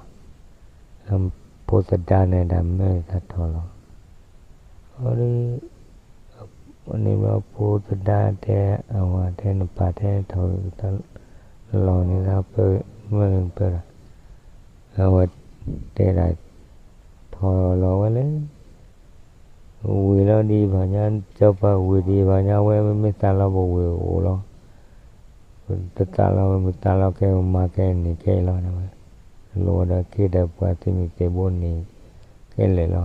ၤ, ဖိသဒါန့ၣ်တၢ်မၢတၢ်ထီၣ်လီၤ, အဒုး န့ၣ်ဘျီဖိသဒါတဲအဝၤတဲနပၢ်တဲထီၣ်ဂ့ၤတၢ်လီၤန့ၣ် တၢ်ပၢၢ်မၢလၢနပၢၢ်ဒီး, အဝဲတဲဒၣ်, ထီၣ်လီၤဝဲလၢ ဝ့ၢ်လီၤဒ်ဘၣ်ညါ, စီၤပၤဝ့ၢ်ဒ်ဘၣ်ညါဝဲ မ့ၢ်သးလီၤပဝ့ၢ်အိၣ်လီၤ, တသးလီၤ မ့ၢ်သးလီၤကဲမၤကဲန့ၢ်ကဲလီၤန့ၣ်ဝဲ, လိၣ်ဝဲဒီးက့ဒီးပှၤသုးမုၢ်သံၣ်ဘိန့ၢ်ကဲလဲၣ်လီၤ,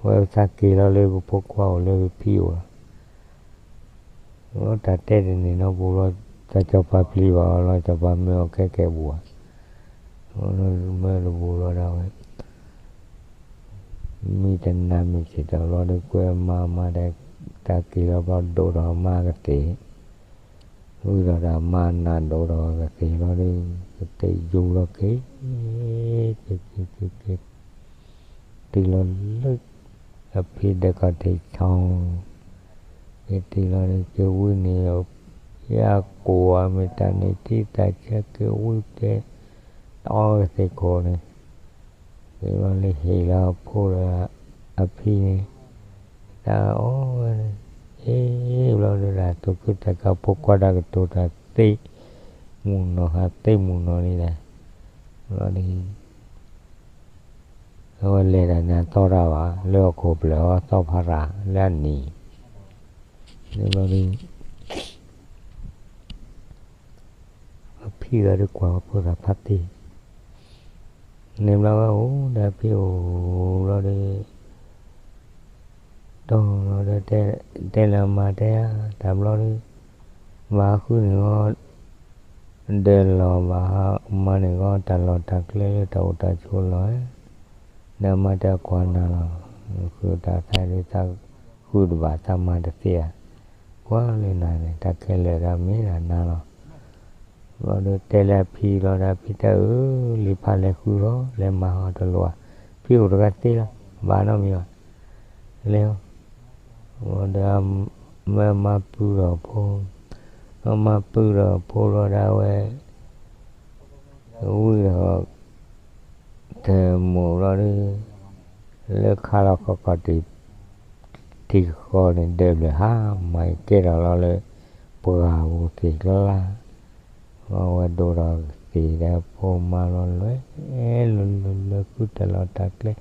ဝဲသးက့ၤလီၤလၢပဖိခွါအိၣ်လၢပဖံအိၣ်လီၤ တၢ်တဲတန့ၢ်နီတပူၤလီၤ, တၢ်စီၤပၤပျံၤဘၣ်အီၤလီၤ, စီၤပၤမၢအီၤခဲကဲဘူးဧါ, မၢတဘူးလီၤဒၣ်ဝဲ, မံတနၤမံၤစံးတၢ်လီၤဒီး ကွဲမၤမၤဒီး, တၢ်က့ၤလီၤဘျီဒိၣ်ဒီးအမါကသ့ၣ်, ဝံၤဒီးတၢ်မၤနးဒိၣ်ဒီးကသ့ၣ်လီၤဒီး, ကသ့ၣ်ယူၤလီၤက့ၤ က့ၤက့ၤက့ၤက့ၤ တုၤလီၤလၢ အဖံဒဲးကီၢ်ထံးဆီ, က့ၤတုၤလီၤဒီးက့ၤဝံၤန့ၣ်, ယကိးအမ့ၢ်တၢ်န့ၣ်ထံၣ်သးဆၢက့ၤဝံၤတဲ, အီကသ့ၣ်ခိၣ်န့ၣ်, က့ၤဘျီလၢဟ့ၣ်လီၤအဖိဒီးအဖံန့ၣ်, တၢ်အီဝဲ, ဟ့ၣ်ဘျီဒုးဒၣ် သူၣ်ခုသးခုဖိခွါတၢ်ကတိၤတၢ်သ့, မုၢ်နီၢ်ဟးသ့မုၢ်နီၢ်လံဒၣ်, ဘျီဒုး အဝဲလဲၤတၢ်န့ၣ်အသီတၢ်ဘၣ် လၢဟီၣ်ခိၣ်ဖျၢၣ်အသီဖးရၣ်လၢအနံၤ, န့ၣ်ဘျီဒုး အဖံဂၤဒုးကွၢ်ဝဲဖိသၣ်ဖးသ့, န့ၣ်ဘျီဝဲအိၣ်ဒီးဖံအိၣ်ဘျီဒုး တီၢ်လီၤဒီး တဲလၢအမါတဲဧါ တၢ်ဘျီဒုး ဘၣ်ဃုန့ၣ်ဂီၢ် ဒၢလီၤဘၣ်မၤန့ၣ်ဂီၢ် တၢ်လီၢ်တၢ်ကျဲလၢတၢ်အိၣ်တၢ်ဆိးလီၤဧါ, ဒီးမါတဲကွၢ်နၤလီၤ, ဃုတၢ်သးဒုးသးဃုတဘၣ်သးမၤတသ့ဧါ, ကွၢ်လၢနၤန့ၣ် တၢ်ခဲလၢာ်တၢ်မ့ၢ်ဒၣ်နၤလီၤ. ဘျီဒီးတဲလၢအဖံဘျီဒီး အဖံတဲအၢ လံာ်ဖးလဲၤဃုလီၤ လဲၤမၤဟီတလိၣ်ဧါ, ဖံအိၣ်တဂၤသ့လီၤ ဘၣ်နီတမံၤဘၣ်, လဲၤ ဒီး မၢမၤပုၢ်ဒီးဖိ, မၢမၤပုၢ်ဒီးဖိလီၤဒၣ်ဝဲ, ဝံၤဒီး တမိၢ်ဘျီဒီး လၢခါလီၤခီခီၣ်တံၢ် တံၢ်ဃီန့ၣ် ဒၢးဘျၢၣ်ဟါမၤကဲထီၣ်လီၤလၢ ပှၢ်ပူၤသ့ၣ်ကျါ, အဝဲဒိၣ်ဒီးသ့ၣ်ဒီးဖိမါလီၤလွဲ, လွဲလွဲလွဲဃုတၢ်လီၢ်တၢ်ကျဲ,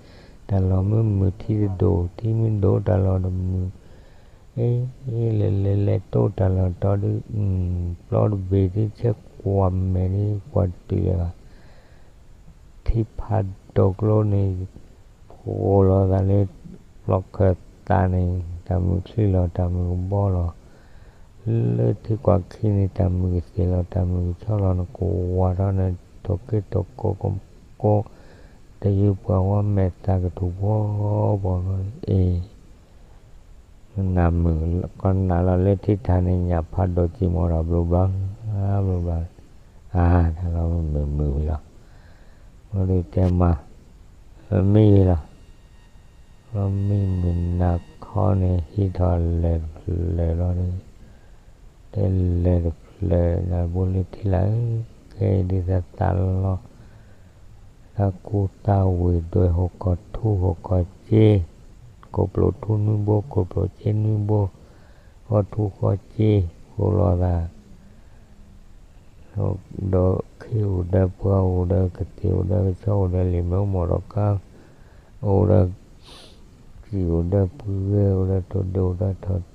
တၢ်လီၢ်မုာ်မုာ်ထံတဒိၣ် ထံမ့ၢ်ဒိၣ်တၢ်လီၢ်တမုာ် အ့လဲၤလဲၤလဲၤတိၢ်တၢ်လီၢ်တီဒုး, ပျီတဘ့ၣ်ဒုးဆဲးကွၢ်မဲာ်ဒုး ကွၢ်တတုၤလၢၤဘၣ်, ထံဖးဒိၣ်ကျိန့ၣ် ဖှိၣ်လီၤသးလၢ ပျီခၢၣ်သးန့ၣ် တၢ်မုာ်ချံလီၤ တၢ်မုာ်ကဘီလီၤ, လၢထံကွၢ်ခံန့ၣ် တၢ်မုာ်ကသ့ၣ်လီၤ တၢ်မုာ်ကဆီလီၤ နကဝၤထီၣ်န့ၣ် ထိၣ်က့ၤထိၣ်ကိၢ်ကိၢ်, တယုၢ်ပှၤဝါမဲာ်သၣ်ကထူၣ်ဘီဘီလီၤ အ့ နၢ်မုာ်ကီနၢ်လီၤလၢထံထၣ်န့ၣ် ညၣ်ဖးဒိၣ်စံၣ်မီၤဒီးဘျိးဘျီ, ဘျိးဘျီ, အါ တၢ်လီၤမုာ်မုာ်ဝံၤလီၤ, ဘျီဒုးတဲမါ, မ့ၢ်ဂ့ၤလီၤ, ဘျီမ့ၢ်မုၢ်နၤခီန့ၣ် ဟံးထီၣ်လဲၤတဖျၢၣ်လီၤဒီး, တဲလဲၤတဖျၢၣ် နဘိလၢထံလာ်ဧၢ, ခဲအံၤဒုးသးသးလီၤ တၢ်ကူတၢ်ဝ့ၢ်ဒွဲၣ်ဟီၣ်ကီၢ်ထူဟီၣ်ကီၢ်စ့, ခိၣ်ပျိၢ်ထူနွံဘိ ခိၣ်ပျိၢ်စ့နွံဘိ, ဃီထူဃီစ့ ဃိလီၤသး, ဒီးခ့အိၣ်ဒီးပှၤအိၣ်ဒီးကသ့ၣ်အိၣ်ဒီးကဆီအိၣ်ဒီးလံာ်မဲာ်အိၣ်မီၢ်ဒီးကါ, အိၣ်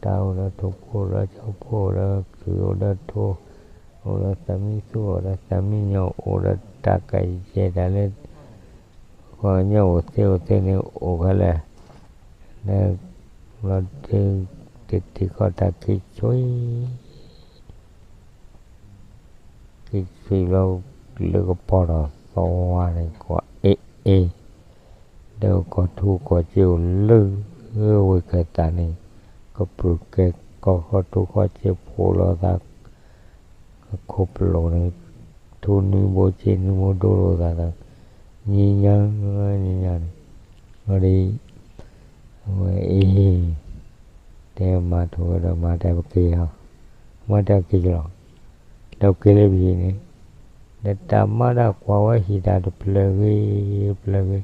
ဒီး စံၣ်အိၣ်ဒီးပုၢ်ဂဲၤ အိၣ်ဒီးထိၣ်ဒိၣ်အိၣ်ဒီးထိၣ်တၢ် အိၣ်ဒီးထိၣ်ဖိအိၣ်ဒီးဆီဖိ အိၣ်ဒီးစံၣ်အိၣ်ဒီးထိၣ်, အိၣ်ဒီးသးမံသူ အိၣ်ဒီးသးမံညီၣ် အိၣ်ဒီးတၢ်ကယဲၢ်တၢ်လၢ ပှၤကညီအိၣ်သ့အိၣ်သ့န့ၣ် အိၣ်ခဲလၢာ်, ဒီး ဘျီဒုး တထံၣ်ဃီတၢ်ခံဆွံ ခံဆွံဘျီ လၢကပီၤထီၣ်သဝါန့ၣ် ကွၢ်အ့ၣ်အ့ၣ်, ဒီးကီၢ်ထူကီၢ်စ့အိၣ်လၢ ဝ့ၢ်ခၢၣ်သးန့ၣ် ကပြုၢ်ကဲၤကီၢ်ဃီထူဃီစ့ဖှိၣ်လီၤသး ခိၣ်ပျိၢ်န့ၣ် ထူၣ်နွံဘိစ့နွံဘိဒိလိာ်သးသး, ညံညါ, ညံညါန့ၣ်, ဘျီဒီး, အဝဲအ့ၣ်, တဲမၤထူၣ်ဝဲဒီးမၤတဲပက့ၤလီၤ, မၤတဲက့ၤလီၤ, ဒီးက့ၤလၢပဟံၣ်န့ၣ်, ဒီးတၢ်မၤတၢ်ကွၢ်ဝဲဟံၣ်တၢ်တဖျၢၣ်ဂ့ၤ, တဖျၢၣ်ဂ့ၤ,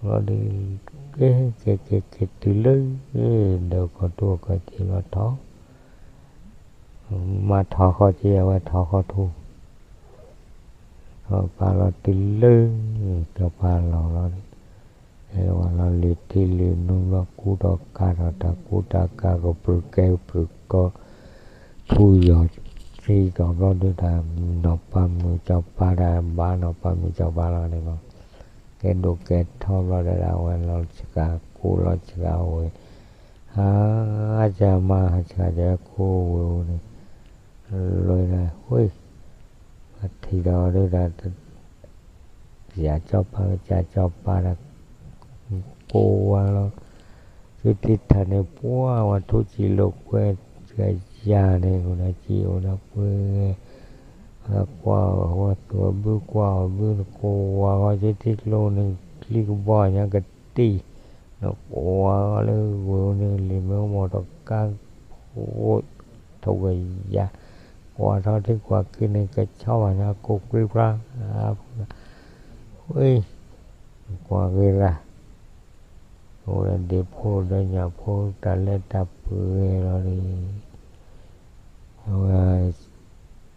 ဘျီဒီး, ကဲ, ကဲကဲကဲတုၤလၢ, ဒီးကီၢ်ထူၣ်ကီၢ်စ့လီၤထီၣ် မၤထီၣ်ဃီက့ၤအဝဲထီၣ်ဃီထူၣ်, ထီၣ်ပာ်လီၤတုၤလၢ, စီၤပၤလီၢ်လီၤ, ဟဲဝဲလီၤလၢထံလၢနူဘျီ ကူထီၣ်ကၤထီၣ်တၢ်ကူတၢ်ကၤကပြုၢ်ကဲကပြုၢ်ကီၢ်, ထူယီၤ, သံကီၢ်ဘျီဒုးတၢ်, နီၢ်ပၤမုၣ်စီၤပၤတၢ်ဘၣ်နီၢ်ပၤမုၣ်စီၤပၤလီၤန့ၣ်လီၤ, ကဲဒိၣ်ကဲထီဘျီဒီးဒၣ်ဝဲလီၤဆှးကူလီၤဆှးဝ့ၢ်, ဟါ, ကမၤဟးဆှးကဲကူဝ့ၢ်အူန့ၣ်, လီၤဒၣ်ဝ့ၢ်, ထံၣ်ဒီးဒုးတၢ်, ကစၢ်စီၤပၤကစၢ်စီၤပၤဒီး, ကိးဝါလီၤ, သုထံထၣ်န့ၣ် ပှၤဝဲထူစံာ်လိာ်ကွဲ, ကယၤန့ၣ် အိၣ်ဒီးစံာ်အိၣ်ဒီးကွဲ, ကွၢ်ဝဲသူၣ်အဘုကွၢ်အီၤဘုန့ၣ် ကိးဝါဃီ သုထံကျိန့ၣ် ချံကဘီညါကတံၢ်, နကိးဝါဃီလၢဝ့ၢ်အူန့ၣ် လံာ်မ့ၢ်အိၣ်မီၢ်တကါ, ထိၣ်ကယၤ, ကွၢ်ထီထံကွၢ်က့ၤန့ၣ် ကဆီဘၣ်ညါကိးကွံဖျါ, ဝ့ၢ်, ကွၢ်ဂ့ၤရၣ်, အိၣ်ဒီးဒ့ဖိဒီးညၣ်ဖိတၢ်လဲၤတၢ်ပှ့ၤဂ့ၤလီၤဒီး, အဝဲ,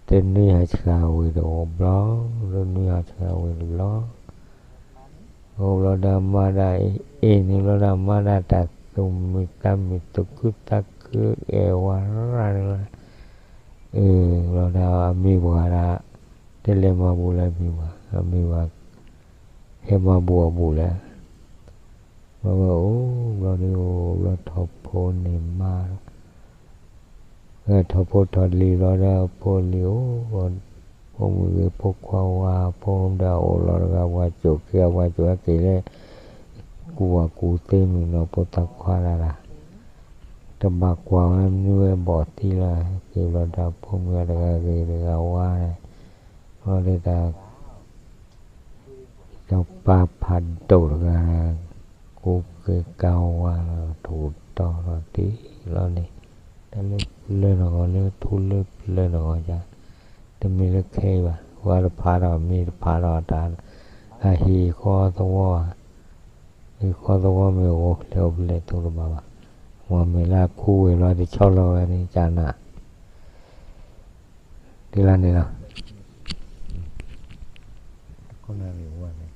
တနွံဟးဆှးဝ့ၢ်တဘျီ, တနွံဟးဆှးဝ့ၢ်တဘျီ, အိၣ်ဘျီဒီးမၤဒၣ်အ့ၣ်န့ၣ်ဘျီဒီးမၤဒၣ်တၢ်သူၣ်မုာ်သးမုာ်သူၣ်ခုသးခုအဲၣ်ဝါရၣ်န့ၣ်လီၤ, အ့ၣ်ဘျီဒီးအမ့ၢ်ပှၤဒၣ်, တလဲၤမၤဘူၣ်လၢအမ့ၢ်ပှၤ, အမ့ၢ်ပှၤ, ဟဲမၤဘူၣ်အဘူၣ်လဲၣ် ဘျီဝဲအိၣ်ဘျီဒုးအိၣ်ဘျီထီၣ်ဖိန့ၣ်မါ, ထီၣ်ဖိထီၣ်လံၤဘျီဒီးဖိလံၤအိၣ်, ဖိမုၣ်ဂ့ၤဖိခွါဝါ, ဖိဒီးအိၣ်လီၤတဂၤ ပှၤစိာ်က့ၤအပှၤစိာ်ဟဲက့ၤလၢ, ကူၣ်ဘၣ်ကူၣ်သ့မုၣ်နီၢ်ဖိသၣ်ခွါဒၣ်ဒၣ်, တဘၣ်ကွၢ်ဝဲမနုၤဝဲဘီၣ်သံလီၤ, က့ၤဘျီဒီးဖိမုၣ်တဂၤဂ့ၤတဂၤဝါ, ဘျီဒုးတၢ် စီၤပၤဖးဒိၣ်တဂၤ, ကူက့ၤကၤဝါလီၤ ထူၣ်တီလီၤတ့ၢ်လီၤန့ၣ်, တၢ်လၢပျၢၤနဂီၢ်လၢထူလၢပျၢၤနဂီၢ်ယါ, တမ့ၢ်လၢခဲအံၤဘၣ်, ဝါတဖးဒီးမ့ၢ်တဖးဒီးတၢ်, အဟံၣ်ဃီသဝီ, ဟံၣ်ဃီသဝီမ့ၢ်ဂီၤဖျဲးအိၣ်ဖျဲးသိးတဘၣ်ဘၣ်, မ့ၢ်မ့ၢ်လၢခူဝ့ၢ်လီၤတဆီလီၤဝဲန့ၣ် ကနၣ် ဒ်လၢန့ၣ်လီၤ, တခိၣ်နၣ်ရံၣ်ဝဲန့ၣ်